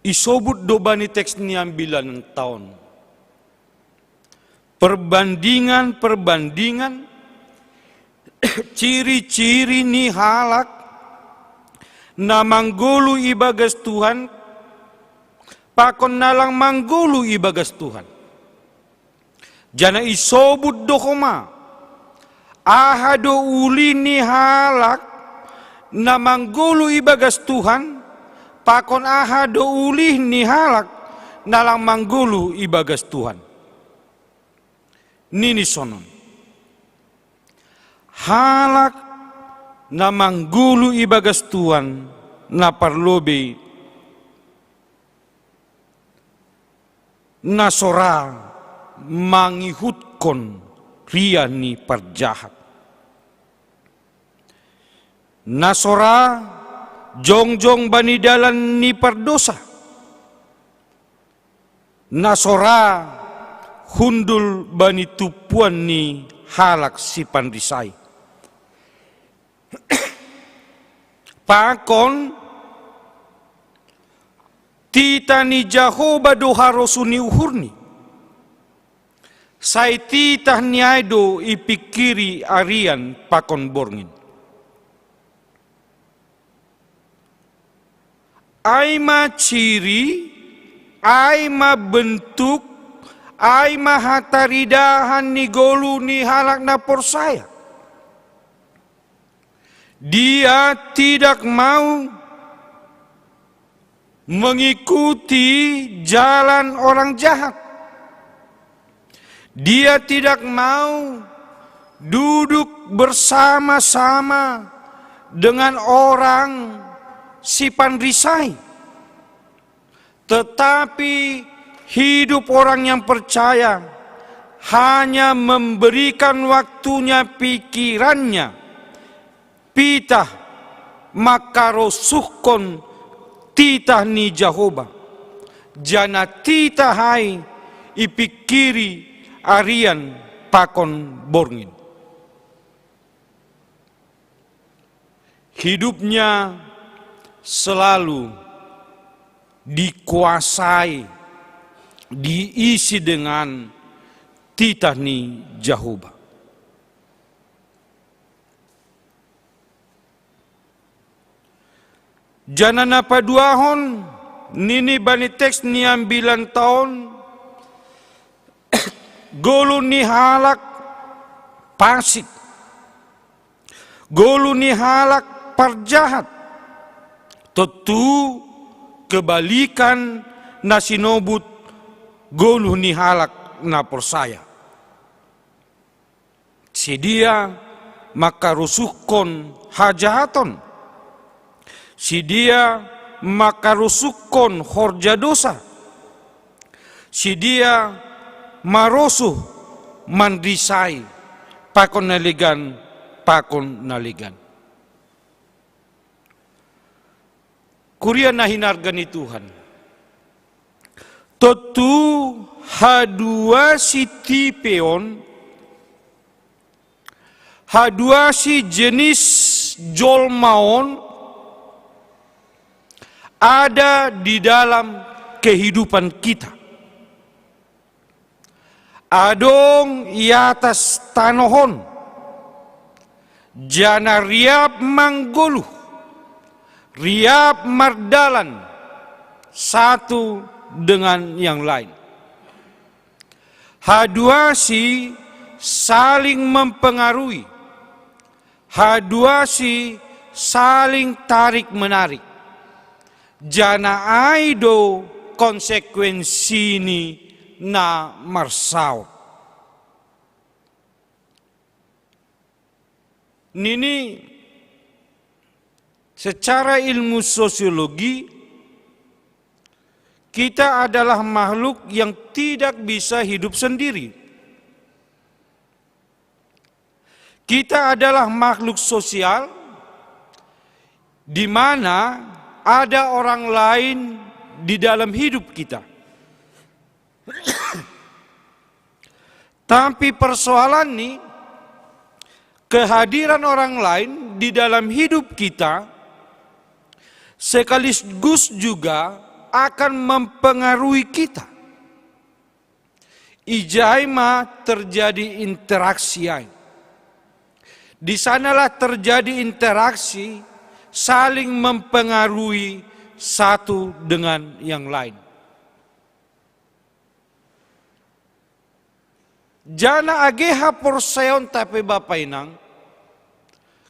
Isobut do bani teks ni ambilan ta on perbandingan-perbandingan ciri-ciri ni halak na manggoluh ibagas Tuhan pakon na lang manggoluh ibagas Tuhan. Jana isobut do homa aha do ulih ni halak na manggoluh ibagas Tuhan, pakon aha do ulih ni halak na lang manggoluh ibagas Tuhan. Nini sonon. Halak na manggoluh ibagas Tuhan na parlobei na so ra mangihutkon ria ni parjahat. Nasora jongjong bani dalan ni pardosa. Nasora hundul bani tumpuan ni halak si panrisai. Pakon titah ni Jahoba do harosuh ni uhurni. Sai titah ni ai do ipingkiri arian pakon borngin. Ai ma ciri, ai ma bentuk, ai ma hataridahan ni goluh ni halak na porsaya. Dia tidak mau mengikuti jalan orang jahat. Dia tidak mau duduk bersama-sama dengan orang si panrisai. Tetapi hidup orang yang percaya hanya memberikan waktunya, pikirannya, pitah makarosuhkon titah ni Jahoba. Janah titah ai ipingkiri arian pakon borngin. Hidupnya selalu dikuasai, diisi dengan titah ni Jahoba. Janah na paduahon nini bani teks ni ambilan taon, goluh ni halak pasik, goluh ni halak parjahat, tontu kebalikan na sinobut goluh ni halak na porsaya. Sidea makarosuhkon hajahaton. Sidea makarosuhkon horja dosa. Sidea marosuh manrisai pakon na legan, pakon na legan. Kuria na hinarga ni Tuhan. Tontu haduasi tipe on, haduasi jenis jolma on ada di dalam kehidupan kita. Adong i atas tanoh on, janah riap manggoluh, riap mardalan satu dengan yang lain. Haduasi saling mempengaruhi, haduasi saling tarik-menarik. Janah ai do konsekuensini na marsaor. Nini, secara ilmu sosiologi, kita adalah makhluk yang tidak bisa hidup sendiri. Kita adalah makhluk sosial, di mana ada orang lain di dalam hidup kita. Tapi persoalan ni, kehadiran orang lain di dalam hidup kita sekaligus juga akan mempengaruhi kita. Ijai ma terjadi interaksi ai. Di sanalah terjadi interaksi, saling mempengaruhi satu dengan yang lain. Janah age haporsayaonta pe, Bapa Inang,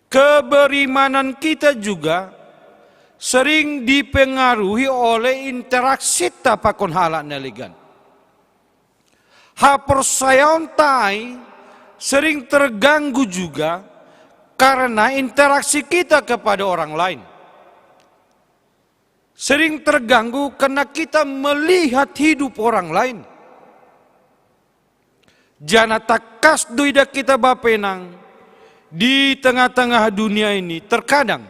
keberimanan kita juga sering dipengaruhi oleh interaksi ta pakon halak na legan. Haporsayaonta ai sering terganggu juga karena interaksi kita kepada orang lain. Sering terganggu karena kita melihat hidup orang lain. Janah tangkas do idah kita, Bapa Inang, Di tengah-tengah dunia ini, terkadang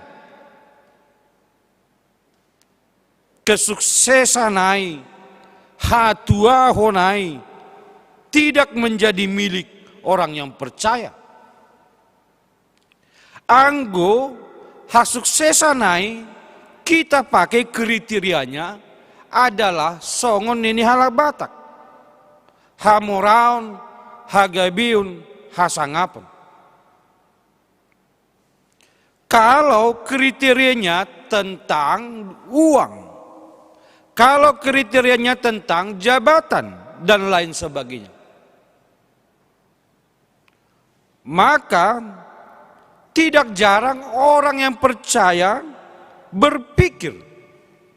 kesuksesan ai, hatuahon ai tidak menjadi milik orang yang percaya. Anggo hasuksesan ai kita pakai kriterianya adalah songon nini halak Batak: hamoraon, hagabeon, hasangapon. Kalau kriterianya tentang uang, kalau kriterianya tentang jabatan, dan lain sebagainya, maka tidak jarang orang yang percaya berpikir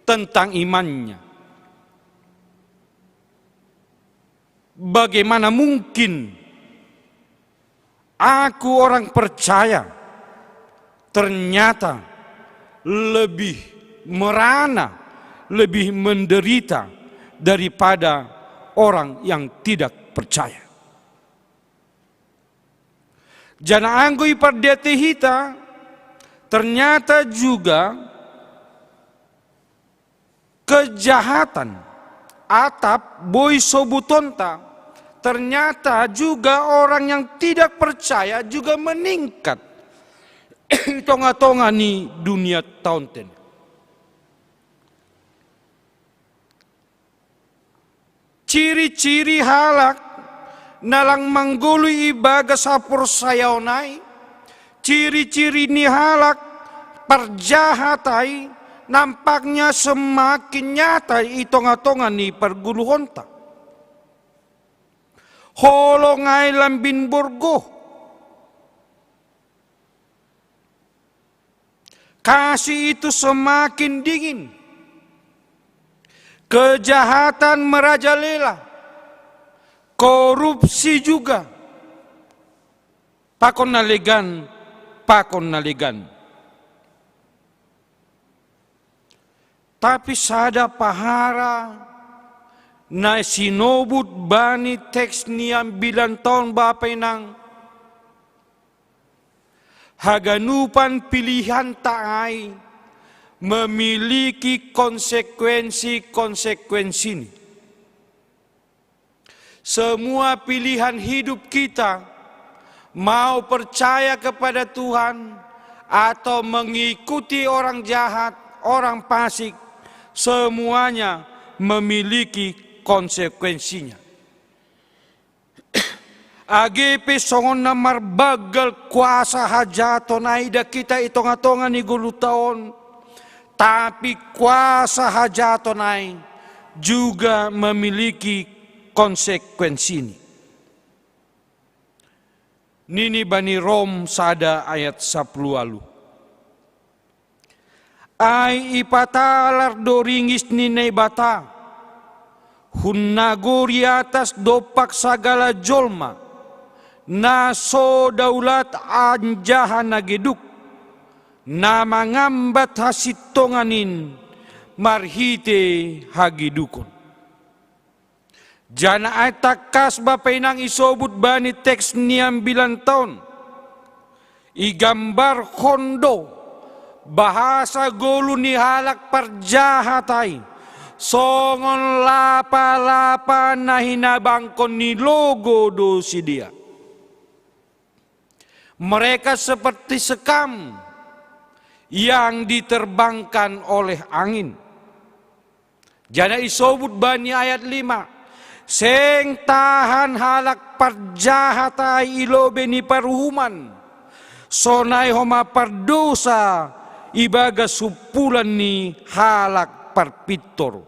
tentang imannya. Bagaimana mungkin aku, orang percaya, ternyata lebih merana, lebih menderita daripada orang yang tidak percaya? Janah anggo ipardetei hita, ternyata juga kejahatan atap boi sobutonta, ternyata juga orang yang tidak percaya juga meningkat di tonga-tonga ni dunia taonten. Ciri-ciri halak na lang manggoluh ibagas haporsayaon ai, ciri-ciri ni halak parjahat ai, nampaknya semakin nyata i tonga-tonga ni pargoluhonta. Holong ai lambin borgoh. Kasih itu semakin dingin. Kejahatan merajalela. Korupsi juga. Pakon na legan, pakon na legan. Tapi sada pahara na sinobut bani teks ni ambilan taon, Bapa Inang, haganupan pilihanta ai memiliki konsekuensi-konsekuensini. Semua pilihan hidup kita, mau percaya kepada Tuhan atau mengikuti orang jahat, orang fasik, semuanya memiliki konsekuensinya. Age pe songon na marbanggal kuasa hajahaton ai idak hita i tonga-tonga ni goluhta on, tapi kuasa hajahaton ai juga memiliki konsekuensini. Nini bani Rom sada ayat sapuluh ualuh: Ai ipatalar do ringis ni Naibata hun nagori atas dompak sagala jolma, na so daulat anjaha na geduk, na mangambat hasintongan in marhite hagedukon. Janah ai tangkas, Bapa Inang, isobut bani teks ni ambilan taon, igambarhon do bahasa goluh ni halak parjahat ai songon lapa-lapa na hinabangkon ni logo do sidea. Mereka seperti sekam yang diterbangkan oleh angin. Janah isobut bani ayat lima: Seng tahan halak parjahat ai i lobei ni paruhuman, sonai homa pardosa ibagas humpulan ni halak parpintor.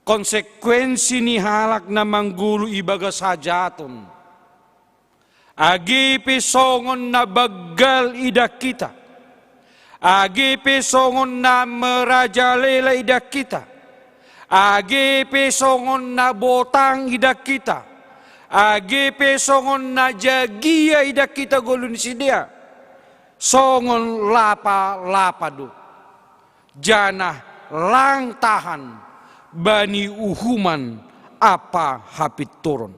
Konsekuensi ni halak na manggoluh ibagas hajahaton, age pe songon na banggal idak hita, age pe songon na merajalela idak hita, age pe songon na botang idak hita, age pe songon na jagia idak hita goluh ni sidea, songon lapa-lapa do, janah lang tahan bani uhuman apa hapintoron.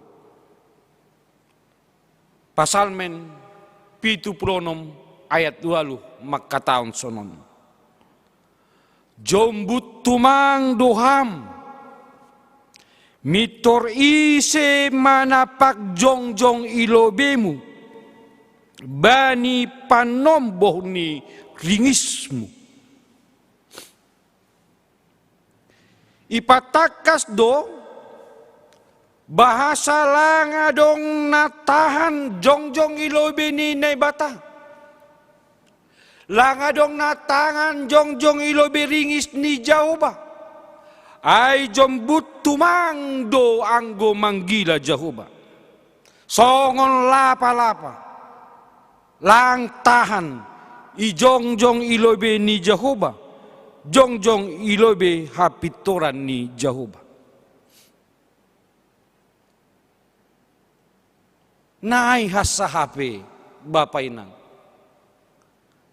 Pasalmen pitu puluh onom ayat walu mangkatahon sonon: Jombut tumang do ham, mintor ise manapak jongjong i lobeimu, bani panomboh ni ringismu. Ipatangkas do bahasa lang adong na tahan jongjong i lobei ni Naibata. Lang adong na tahan jongjong i lobei ringis ni Jahowa. Ai jombut tumang do anggo manggila Jahowa. Songon lapa-lapa, lang tahan i jongjong i lobei ni Jahowa, jongjong i lobei hapintoran ni Jahowa. Nai hansa hape, bapa inang,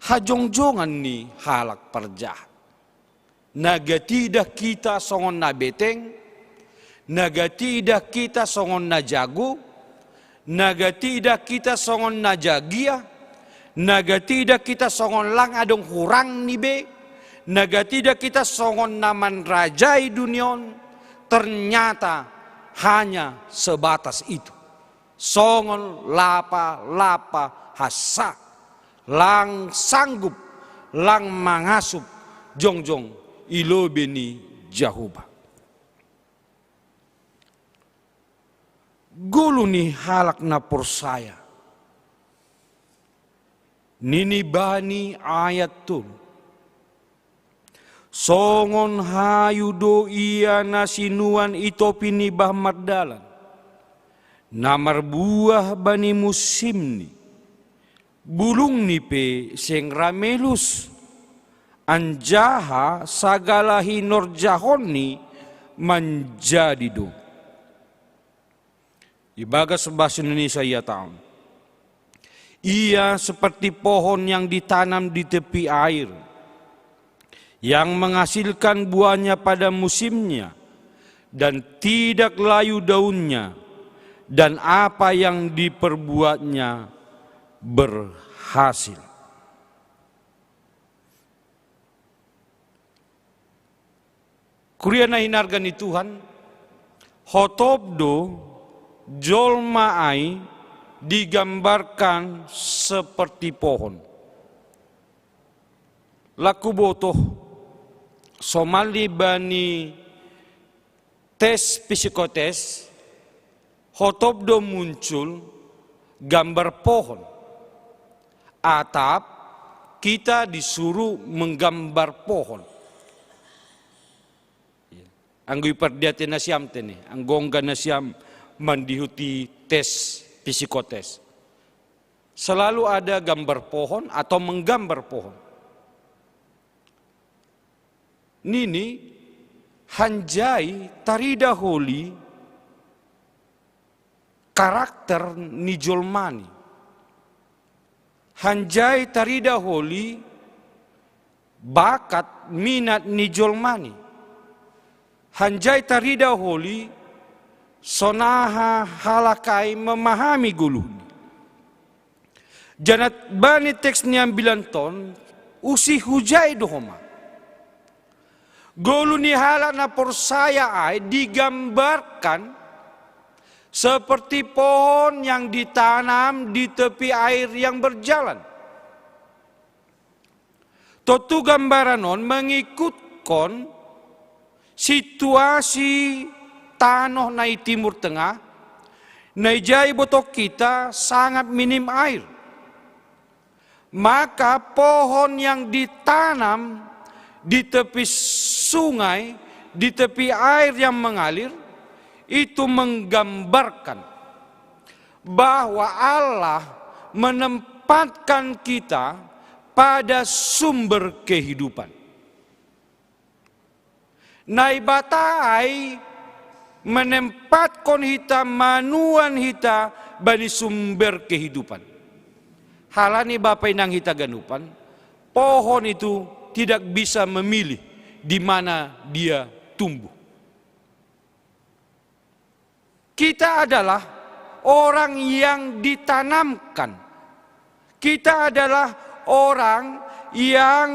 hajongjongan ni halak parjahat. Na gati idah hita songon na beteng, na gati idah hita songon na jago, na gati idah hita songon na jagia, na gati idah hita songon lang adong hurang ni be, na gati idah hita songon na manrajai dunia on, ternyata hanya sebatas itu. Songon lapa-lapa hansa, lang sanggup, lang mangasup jongjong i lobei ni Jahowa. Golu ni halak na porsaya. Nini bani ayat tolu: Songon hayu do ia na sinuan i topi ni bah mardalan, na marbuah bani musimni, bulungni pe seng ra melus, anjaha sagala hinorjahonni manjadi do. Ibagas bahasa Indonesia ia taon: Ia seperti pohon yang ditanam di tepi air, yang menghasilkan buahnya pada musimnya, dan tidak layu daunnya, dan apa yang diperbuatnya berhasil. Kuria na hinarga ni Tuhan, hotop do jolma ai digambarkan seperti pohon. Laku botoh, somalni bani tes psikotes, hotop do muncul gambar pohon. Atap kita disuruh menggambar pohon. Anggo ipardiate nasiam tene, anggo ongga nasiam mandihuti tes psikotes, selalu ada gambar pohon atau menggambar pohon. Nini, hanjai tarida holi karakter ni jolmani. Hanjai tarida holi bakat minat ni jolmani. Hanjai tarida holi sonaha halak ai memahami goluhni. Janat bani teks ni ambilan ton, usi hujai do homa. Golu ni halak na porsaya ai digambarkan seperti pohon yang ditanam di tepi air yang berjalan. Tontu gambaran on mengikutkon situasi tanoh na i Timur Tengah, na ijai botoh kita sangat minim air. Maka pohon yang ditanam di tepi sungai, di tepi air yang mengalir, itu menggambarkan bahwa Allah menempatkan kita pada sumber kehidupan. Naibata ai menempatkon hita, manuan hita bani sumber kehidupan. Halani bapa inang hita ganupan, pohon itu tidak bisa memilih di mana dia tumbuh. Kita adalah orang yang ditanamkan. Kita adalah orang yang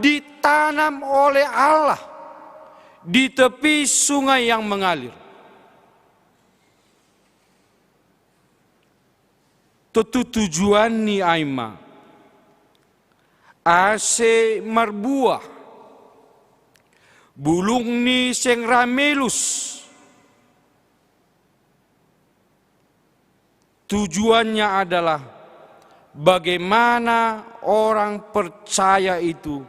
ditanam oleh Allah di tepi sungai yang mengalir. Tetu tujuan ni aima ase marbuah, bulung ni seng ra melus. Tujuannya adalah bagaimana orang percaya itu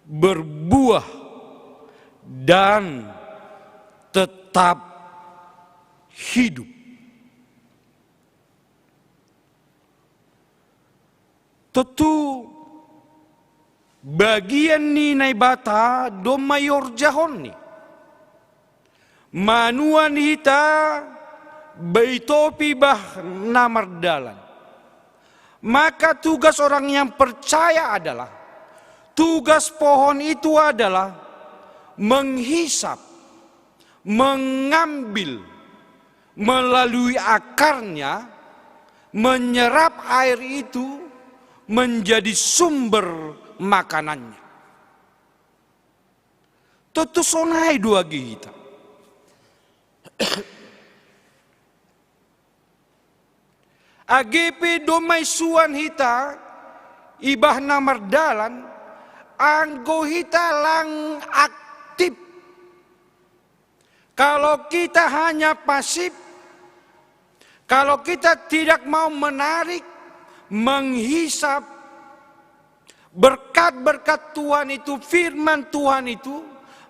berbuah dan tetap hidup. Tetu bagian ni Naibata do maiorjahon ni. Manuan hita baitopi bah na mardalan. Maka tugas orang yang percaya adalah, tugas pohon itu adalah menghisap, mengambil melalui akarnya, menyerap air itu menjadi sumber makanannya. Tetu sonai do age hita. Age pe domma isuan hita ibah na mardalan, anggo hita lang aktif. Kalau kita hanya pasif, kalau kita tidak mau menarik, menghisap berkat-berkat Tuhan itu, firman Tuhan itu,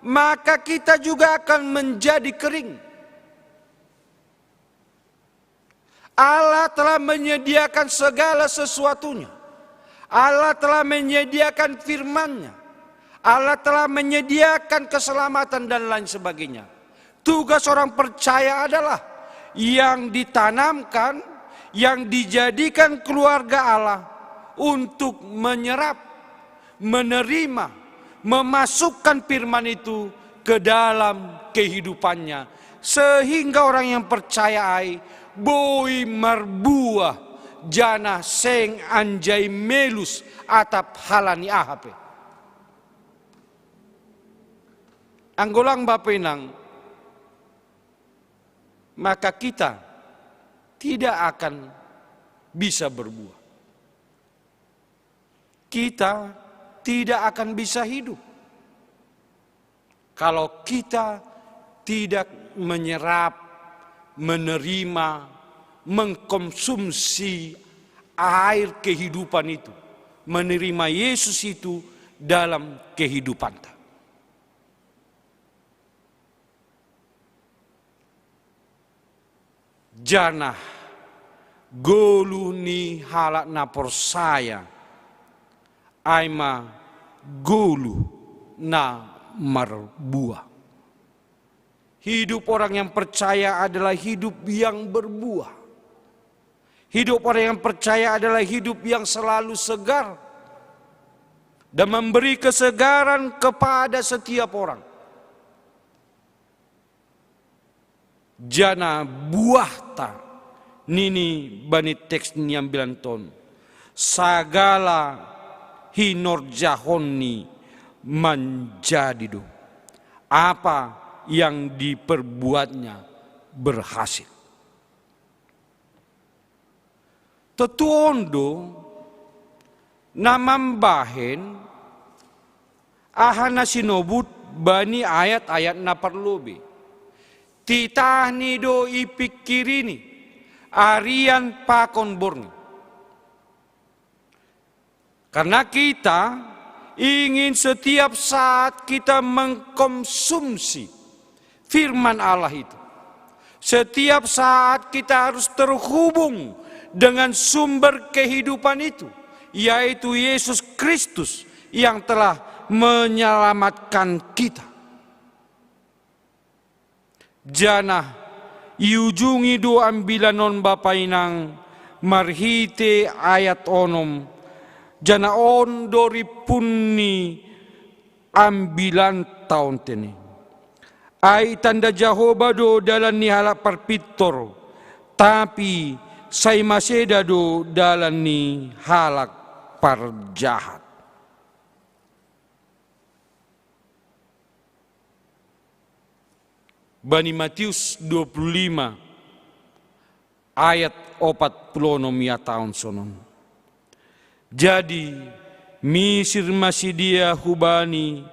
maka kita juga akan menjadi kering. Allah telah menyediakan segala sesuatunya. Allah telah menyediakan firman-Nya. Allah telah menyediakan keselamatan dan lain sebagainya. Tugas orang percaya adalah yang ditanamkan, yang dijadikan keluarga Allah untuk menyerap, menerima, memasukkan firman itu ke dalam kehidupannya. Sehingga orang yang percaya ai boi marbuah, janah seng anjai melus atap halani aha pe. Anggo lang bapa inang, maka kita tidak akan bisa berbuah. Kita tidak akan bisa hidup kalau kita tidak menyerap, menerima, mengkonsumsi air kehidupan itu, menerima Yesus itu dalam kehidupanta. Janah goluh ni halak na porsaya, ai ma goluh na marbuah. Hidup orang yang percaya adalah hidup yang berbuah. Hidup orang yang percaya adalah hidup yang selalu segar dan memberi kesegaran kepada setiap orang. Janah buahta, nini bani teks ni ambilan on, sagala hinorjahonni manjadi do. Apa yang diperbuatnya berhasil. Tontu on do na mambahen aha na sinobut bani ayat-ayat na parlobei. Titahni do ipingkirini arian pakon borngin. Karena kita ingin setiap saat kita mengkonsumsi firman Allah itu. Setiap saat kita harus terhubung dengan sumber kehidupan itu, yaitu Yesus Kristus yang telah menyelamatkan kita. Janah iujungi do ambilan on bapa inang marhite ayat onom, janah on do rimpun ni ambilanta on tene. Ai tanda Jahoba do dalan ni halak parpintor, tapi sai maseda do dalan ni halak parjahat. Bani Matius dua puluh lima ayat opat puluh onom ia taon sonon. Jadi, misir ma sidea hubani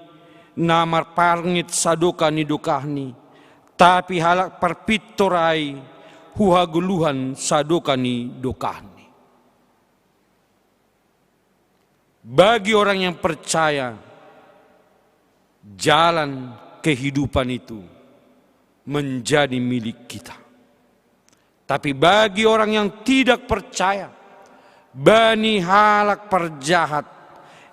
na marparngit sadoka ni dokahni, tapi halak parpintor ai huhagoluhan sadoka ni dokahni. Bagi orang yang percaya, jalan kehidupan itu menjadi milik kita. Tapi bagi orang yang tidak percaya, bani halak parjahat,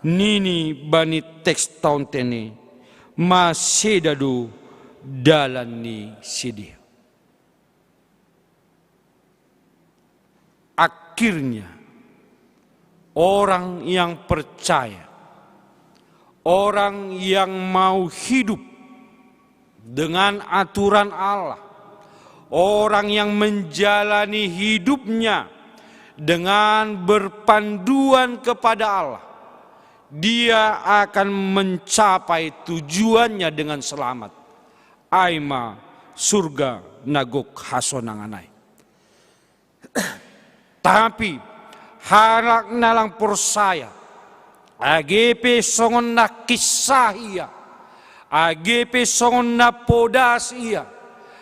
nini bani teks taon tene, maseda do dalan ni sidea. Akhirnya, orang yang percaya, orang yang mau hidup dengan aturan Allah, orang yang menjalani hidupnya dengan berpanduan kepada Allah, dia akan mencapai tujuannya dengan selamat. Ai ma surga na gok hasonangan ai. Tapi halak na lang porsaya, age pe songon na kinsah ia, age pe songon na podas ia,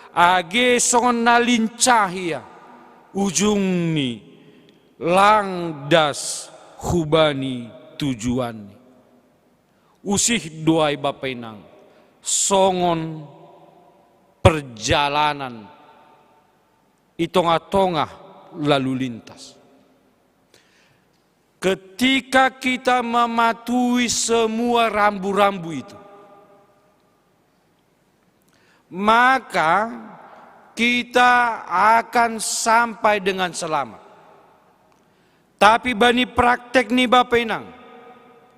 age songon na lincah ia, ujungni lang das hubani tujuanni. Usih do ai, Bapa Inang, songon perjalanan i tongah-tongah lalu lintas. Ketika kita mematuhi semua rambu-rambu itu, maka kita akan sampai dengan selamat. Tapi bani praktek ni, Bapa Inang,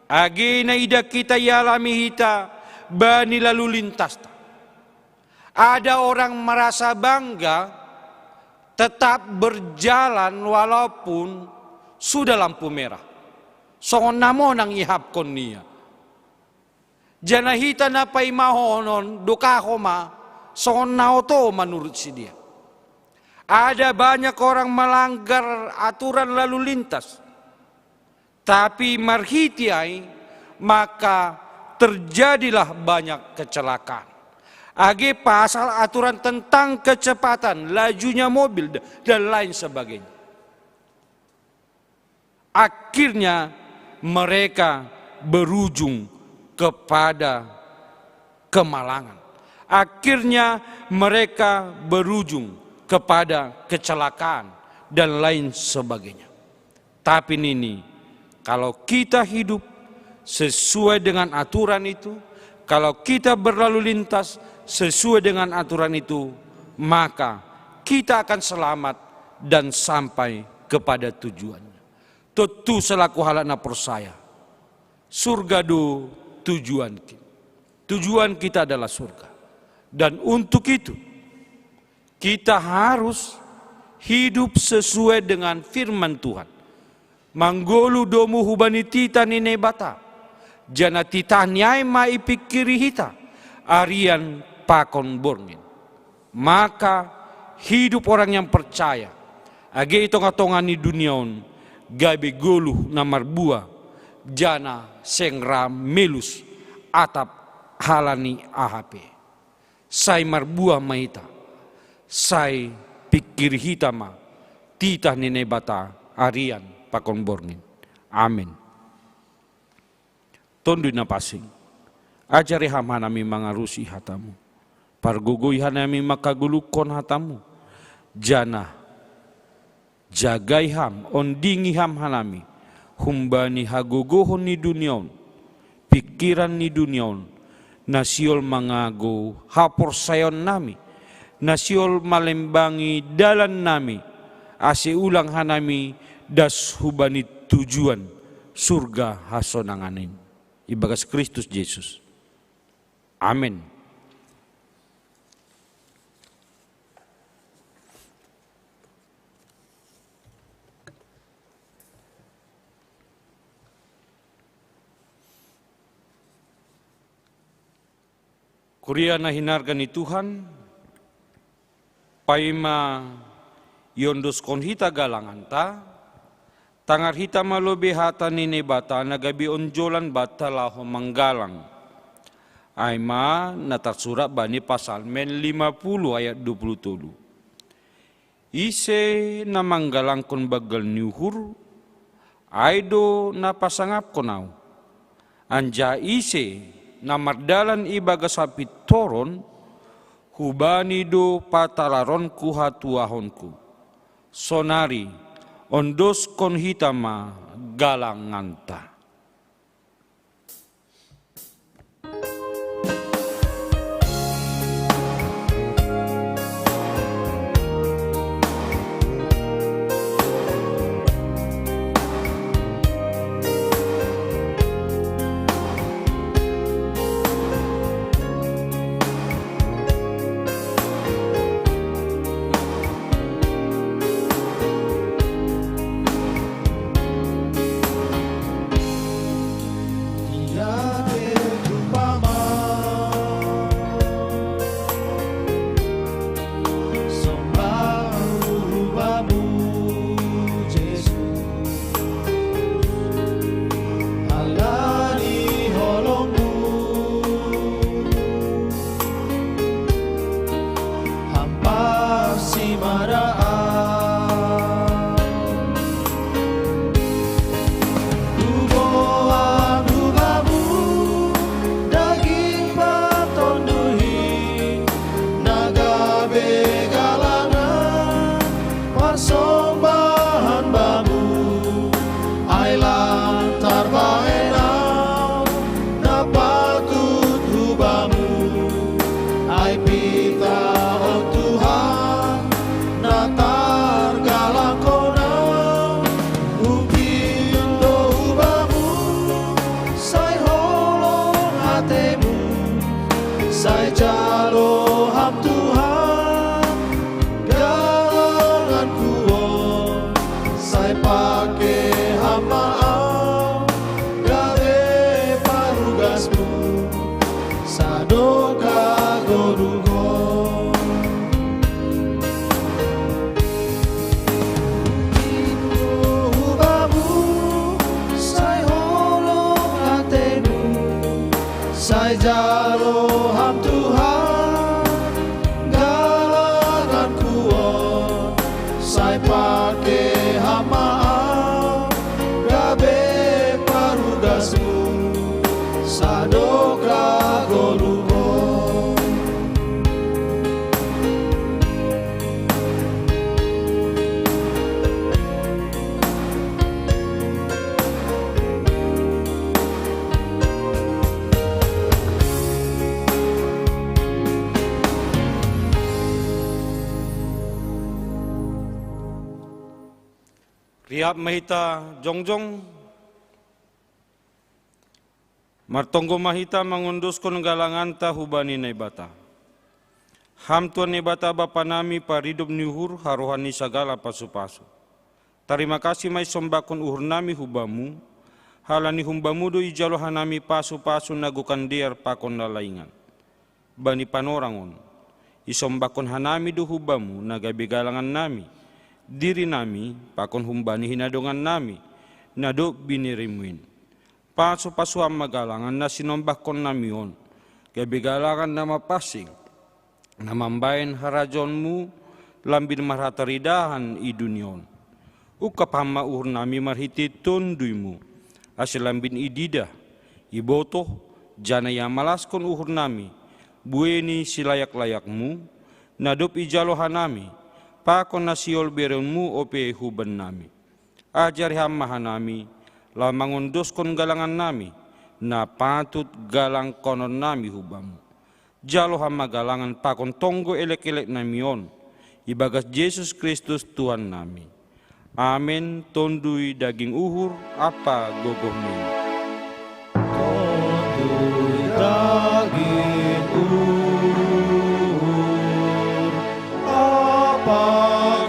age na ida kita ialami hita bani lalu lintasta. Ada orang merasa bangga tetap berjalan walaupun sudah lampu merah. Songon na monang ihapkon ia. Janah hita na paimahonon, dokahon ma songon na oto manurut sidea. Ada banyak orang melanggar aturan lalu lintas, tapi marhite ai maka terjadilah banyak kecelakaan. Age pasal aturan tentang kecepatan, lajunya mobil, dan lain sebagainya. Akhirnya mereka berujung kepada kemalangan. Akhirnya mereka berujung kepada kecelakaan dan lain sebagainya. Tapi nini, kalau kita hidup sesuai dengan aturan itu, kalau kita berlalu lintas sesuai dengan aturan itu, maka kita akan selamat dan sampai kepada tujuannya. Tontu selaku halak na porsaya, surga do tujuan kita. Tujuan kita adalah surga. Dan untuk itu, kita harus hidup sesuai dengan firman Tuhan. Manggoluh domu hubani titah ni Naibata, janah titahni ai ma ipingkiri hita, arian pakon borngin. Maka hidup orang yang percaya, age i tongah-tongah ni dunia on, gabe goluh na marbuah, janah seng ra melus atap halani aha pe. Sai marbuah ma hita, sai pingkiri hita ma titah ni Naibata arian pakon borngin. Amen. Tonduy Napansing, ajari Ham hanami mangarusi hataMu. Pargogoi hanami manghagoluhon hataMu, janah jagai Ham, ondingi Ham hanami humbani hagogohon ni dunia on, pingkiran ni dunia on, na sihol mangago haporsayaonnami, na sihol malembangi dalannami, ase ulang hanami das hubani tujuan surga hasonangan in. Ibagas Kristus Jesus. Amen. Kuria na hinarga ni Tuhan, paima iondoskon hita galanganta, tangar hita ma lobei hata ni Naibata na gabe onjolan banta laho manggalang. Ai ma na tarsurat bani Pasalmen lima puluh ayat dua puluh tolu. Ise na manggalangkon banggal ni uhur, ai do na pasangapkon ahu. Anjaha ise na mardalan ibagas hapintoron, hubani do patalaronku hatuahonku. Sonari ondoskon hita ma galanganta. Riap ma hita jongjong. Martonggo ma hita mangondoskon galanganta hubani Naibata. Ham Tuhan Naibata Bapa nami, paridop ni uhur, harohan ni sagala pasupasu. Tarima kasih ma isombahkon uhur nami hu Bamu, halani humbamu do ijalo hanami pasupasu na gokan dear pakon na laingan. Bani panorang on, isombahkon hanami do hu Bamu na gabe galangan nami, diri nami pakon humbani hinadongan nami, na dob binerimu in. Pasupasu Ham ma galangan na sinombahkon nami on, gabe galangan na mapansing, na mambahen harajaonmu lambin marhataridahan i dunia on. Ungkap Ham ma uhur nami marhitei TonduyMu, ase lambin ididah, ibotoh, janah iamalaskon uhur nami, buei ni silayak-layakMu, na dob ijalo hanami, pakon na sihol bereonMu ope hu bannami. Ajari Ham ma hanami, laho mangondoskon galangan nami, na patut galangkonon nami hu Bamu. Jalo Ham ma galangan pakon tonggo elek-elek nami on, ibagas Jesus Kristus Tuhan nami. Amen. Tonduy, daging, uhur ampa gogohMu. Tonduy, daging, uhur ampa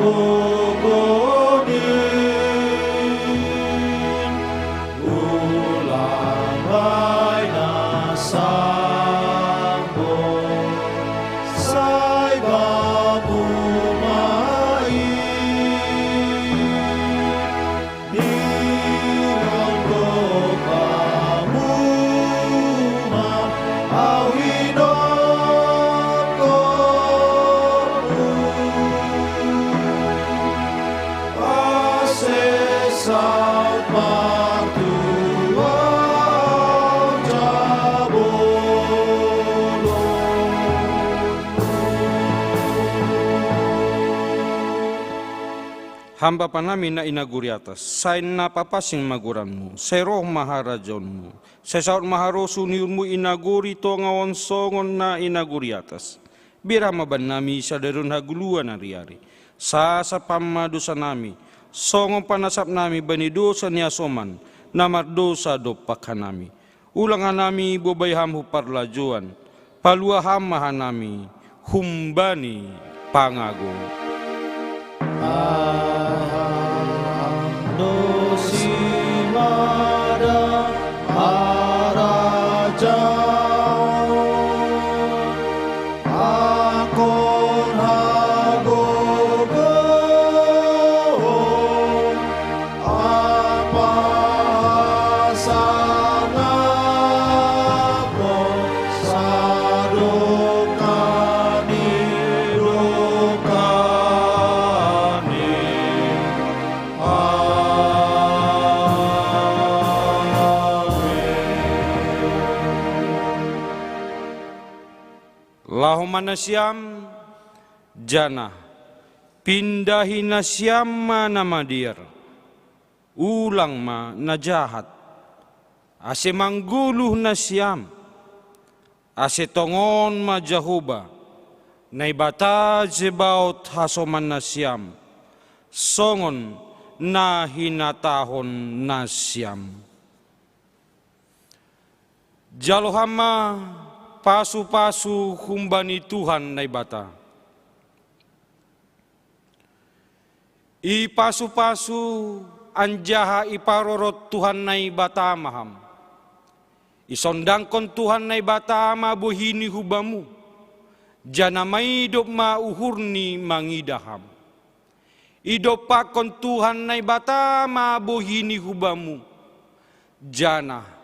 gogohMu. Ulang bae na sanggup. Ham Bapa nami na i nagori atas, sai na papansing ma goranmu, sai roh ma harajaonmu, sai saut ma harosuhmu i nagori tonga on songon na i nagori atas. Bere ma bannami sadari on hagoluhan ari-ari. Sasap Ham ma dosanami, songon panasap nami bani dosa ni hasoman na mardosa dompak hanami. Ulang hanami bobai Ham hu parlajouan, palua Ham ma hanami humbani pangago. Ham do simada harajaon, angkon hagogoon, ampa hasangapon sadokah ni dokahni. Amen. Laho ma nasiam, janah pindahi nasiam ma na madear, ulang ma na jahat, ase manggoluh nasiam, ase tongon ma Jahowa, Naibata Zebaot hasoman nasiam, songon na hinatahon nasiam. Jalo Ham ma pasu-pasu humbani Tuhan Naibata. Ipasu-pasu anjaha iparorot Tuhan Naibata ma Ham. Isondangkon Tuhan Naibata ma bohini hu bamu, janah maidop ma uhurni mangidah Ham. Idompakkon Tuhan Naibata ma bohini hu bamu, janah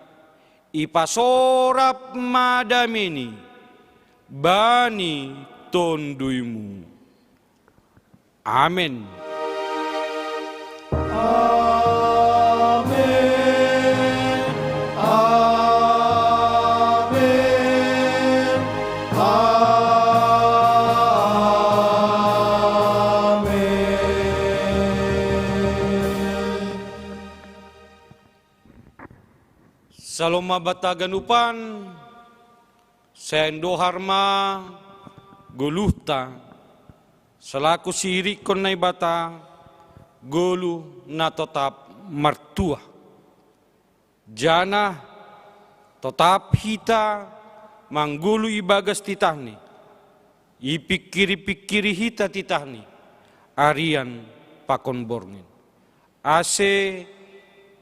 ipasorap ma dameini bani tonduymu. Amen. Amen. Amen. Amen. Salom ma banta ganupan, sai andohar ma goluhta, salaku siirikkon Naibata, goluh na totap martuah. Janah totap hita manggoluh ibagas titahni, ipingkiri-pingkiri hita titahni, arian pakon borngin. Ase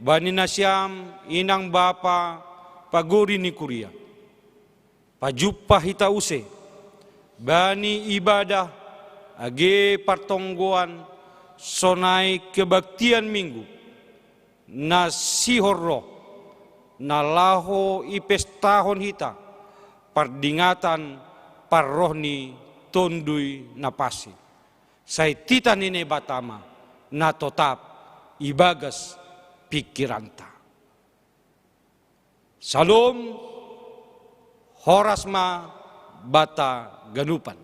bani nasiam inang bapa pagori ni kuria, pajumpah hita use, bani ibadah age partonggoan sonai kebaktian Minggu, na sihol roh, na laho ipestahon hita, pardingatan parroh ni Tonduy Napansing. Sai titah ni Naibata ma na totap ibagas pingkiranta. Salom, horas ma banta ganupan.